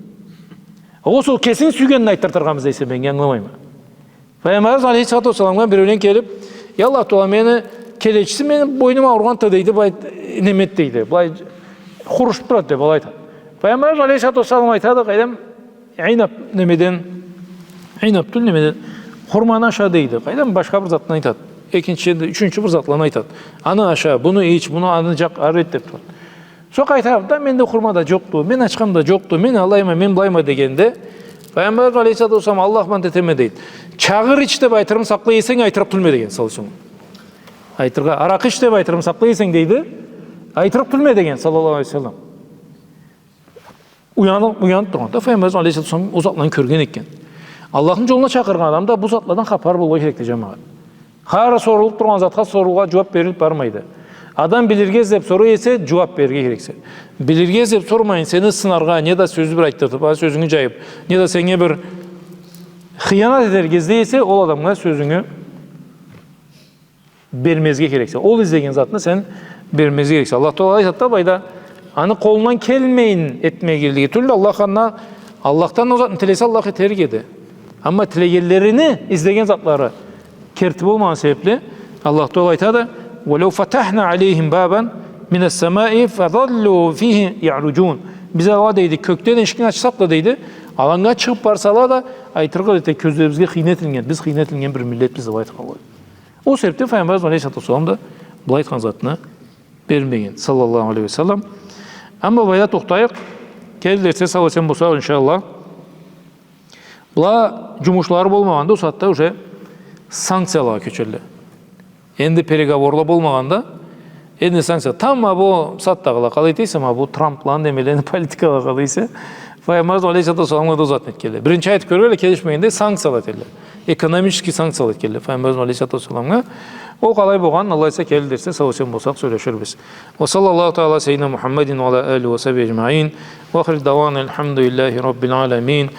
Ол, ол кесинг сюйгенин айтдыртыргъамы излейсе, мен ангыламайма. Файгъамбарыбыз алейхиссалату уассаламгъа биреулен келиб, я Аллах Тааля, мени келечиси, мени бойнум ауругъанды, дейди, былай, неме эт, дейди, былай хурушуб турады, деб, алай айтады. Файгъамбарыбыз алейхиссалату уассалам айтады, къайдам, инаб немеден, инаб тюл, немеден, хурманы аша, дейди, къайдам, башха бир затдан айтады. Экинчи, ючюнчю бир затланы айтады. Аны аша, муну ич, муну, аны джакъ, ары эт, деб турады. Сора къайтарыб да, менде хурма да джокъду, мен ачхам да джокъду, мен алайма, мен былайма дегенде, Файгъамбарыбыз алейхиссалату уассалам, Аллах бла ант этеме, дейди. Чагъыр ич деб айтырымы сакълай эсенг, айтырыкъ тюлме деген, саллаллаху алейхи ва саллам. Айтыргъа, аракъы ич деб айтырымы сакълай эсенг, дейди, айтырыкъ тюлме деген, саллаллаху алейхи ва саллам. Уяныб, уяныб тургъанда, Файгъамбарыбыз алейхиссалату уассалам ол затланы кёрген экен. Аллахны джолуна чакъыргъан адамда бу затладан хапары болургъа керекди, джамагъат. Хар сорулуб тургъан затха соруугъа джууаб берилиб бармайды. Адам билирге излеб сорай эсе, джууаб берирге керексе. Билирге излеб сормайын, сени сынаргъа, не да сёз бир айтдыртыб, а, сёзюнгю джайыб, не да сеннге бир Хыянат этерге излей эсе, ол адамгъа сёзюнгю бермезге керексе. Ол излеген затны сен бермезге керексе. Аллах Тагъала айтады да былайда, аны къолундан келмейин этмегенлиги тюлдю, Аллах андан, Аллахдан ол затны тилесе, Аллах этерик эди. Амма тилегенлерини, излеген затлары керти болмагъан себепли, Аллах Тагъала айтады: «Ва лау фатахна алейхим бабан мина ссамаи фазаллу фихи яъруджун». Биз алагъа, дейди, кёкден эшикни ачсакъ да, дейди, алай анга чыгъып барсала да, айтырыкъ эди, кёзлерибизге хыйны этилген, биз хыйны этилген бир миллетбиз деп айтхан. Ол себепден Файгъамбарыбыз алейхиссалату уассалам да былай айтхан затны бермеген, саллаллаху алейхи ва саллам. Амма былайда тохтайыкъ, келир дерсде сау-эсен болсакъ, иншаллах. Была джумушлары болмагъанда, ол сагъатда уже санкциялагъа кёчелле. Энди переговорла болмагъанда, энди санкция. Тамбла бу сагъатдагъыла къалай дейсе, ма бу Трампланы немелени политикалары къалай дейсе, Файгъамбарыбыз алейхиссалату уассаламгъа да ол затны этгенле. Биринчи айтып кёргенле, келишмегенде санкцияла этгенле. Экономический санкцияла этгенле Файгъамбарыбыз алейхиссалату уассаламгъа. Ол къалай болгъанын, Аллах айтса, келир дерсде сау-эсен болсакъ, сёлеширбиз. وصلى الله تعالى على سيدنا محمد وعلى آله وصحبه أجمعين. وآخر دعوانا الحمد لله رب العالمين.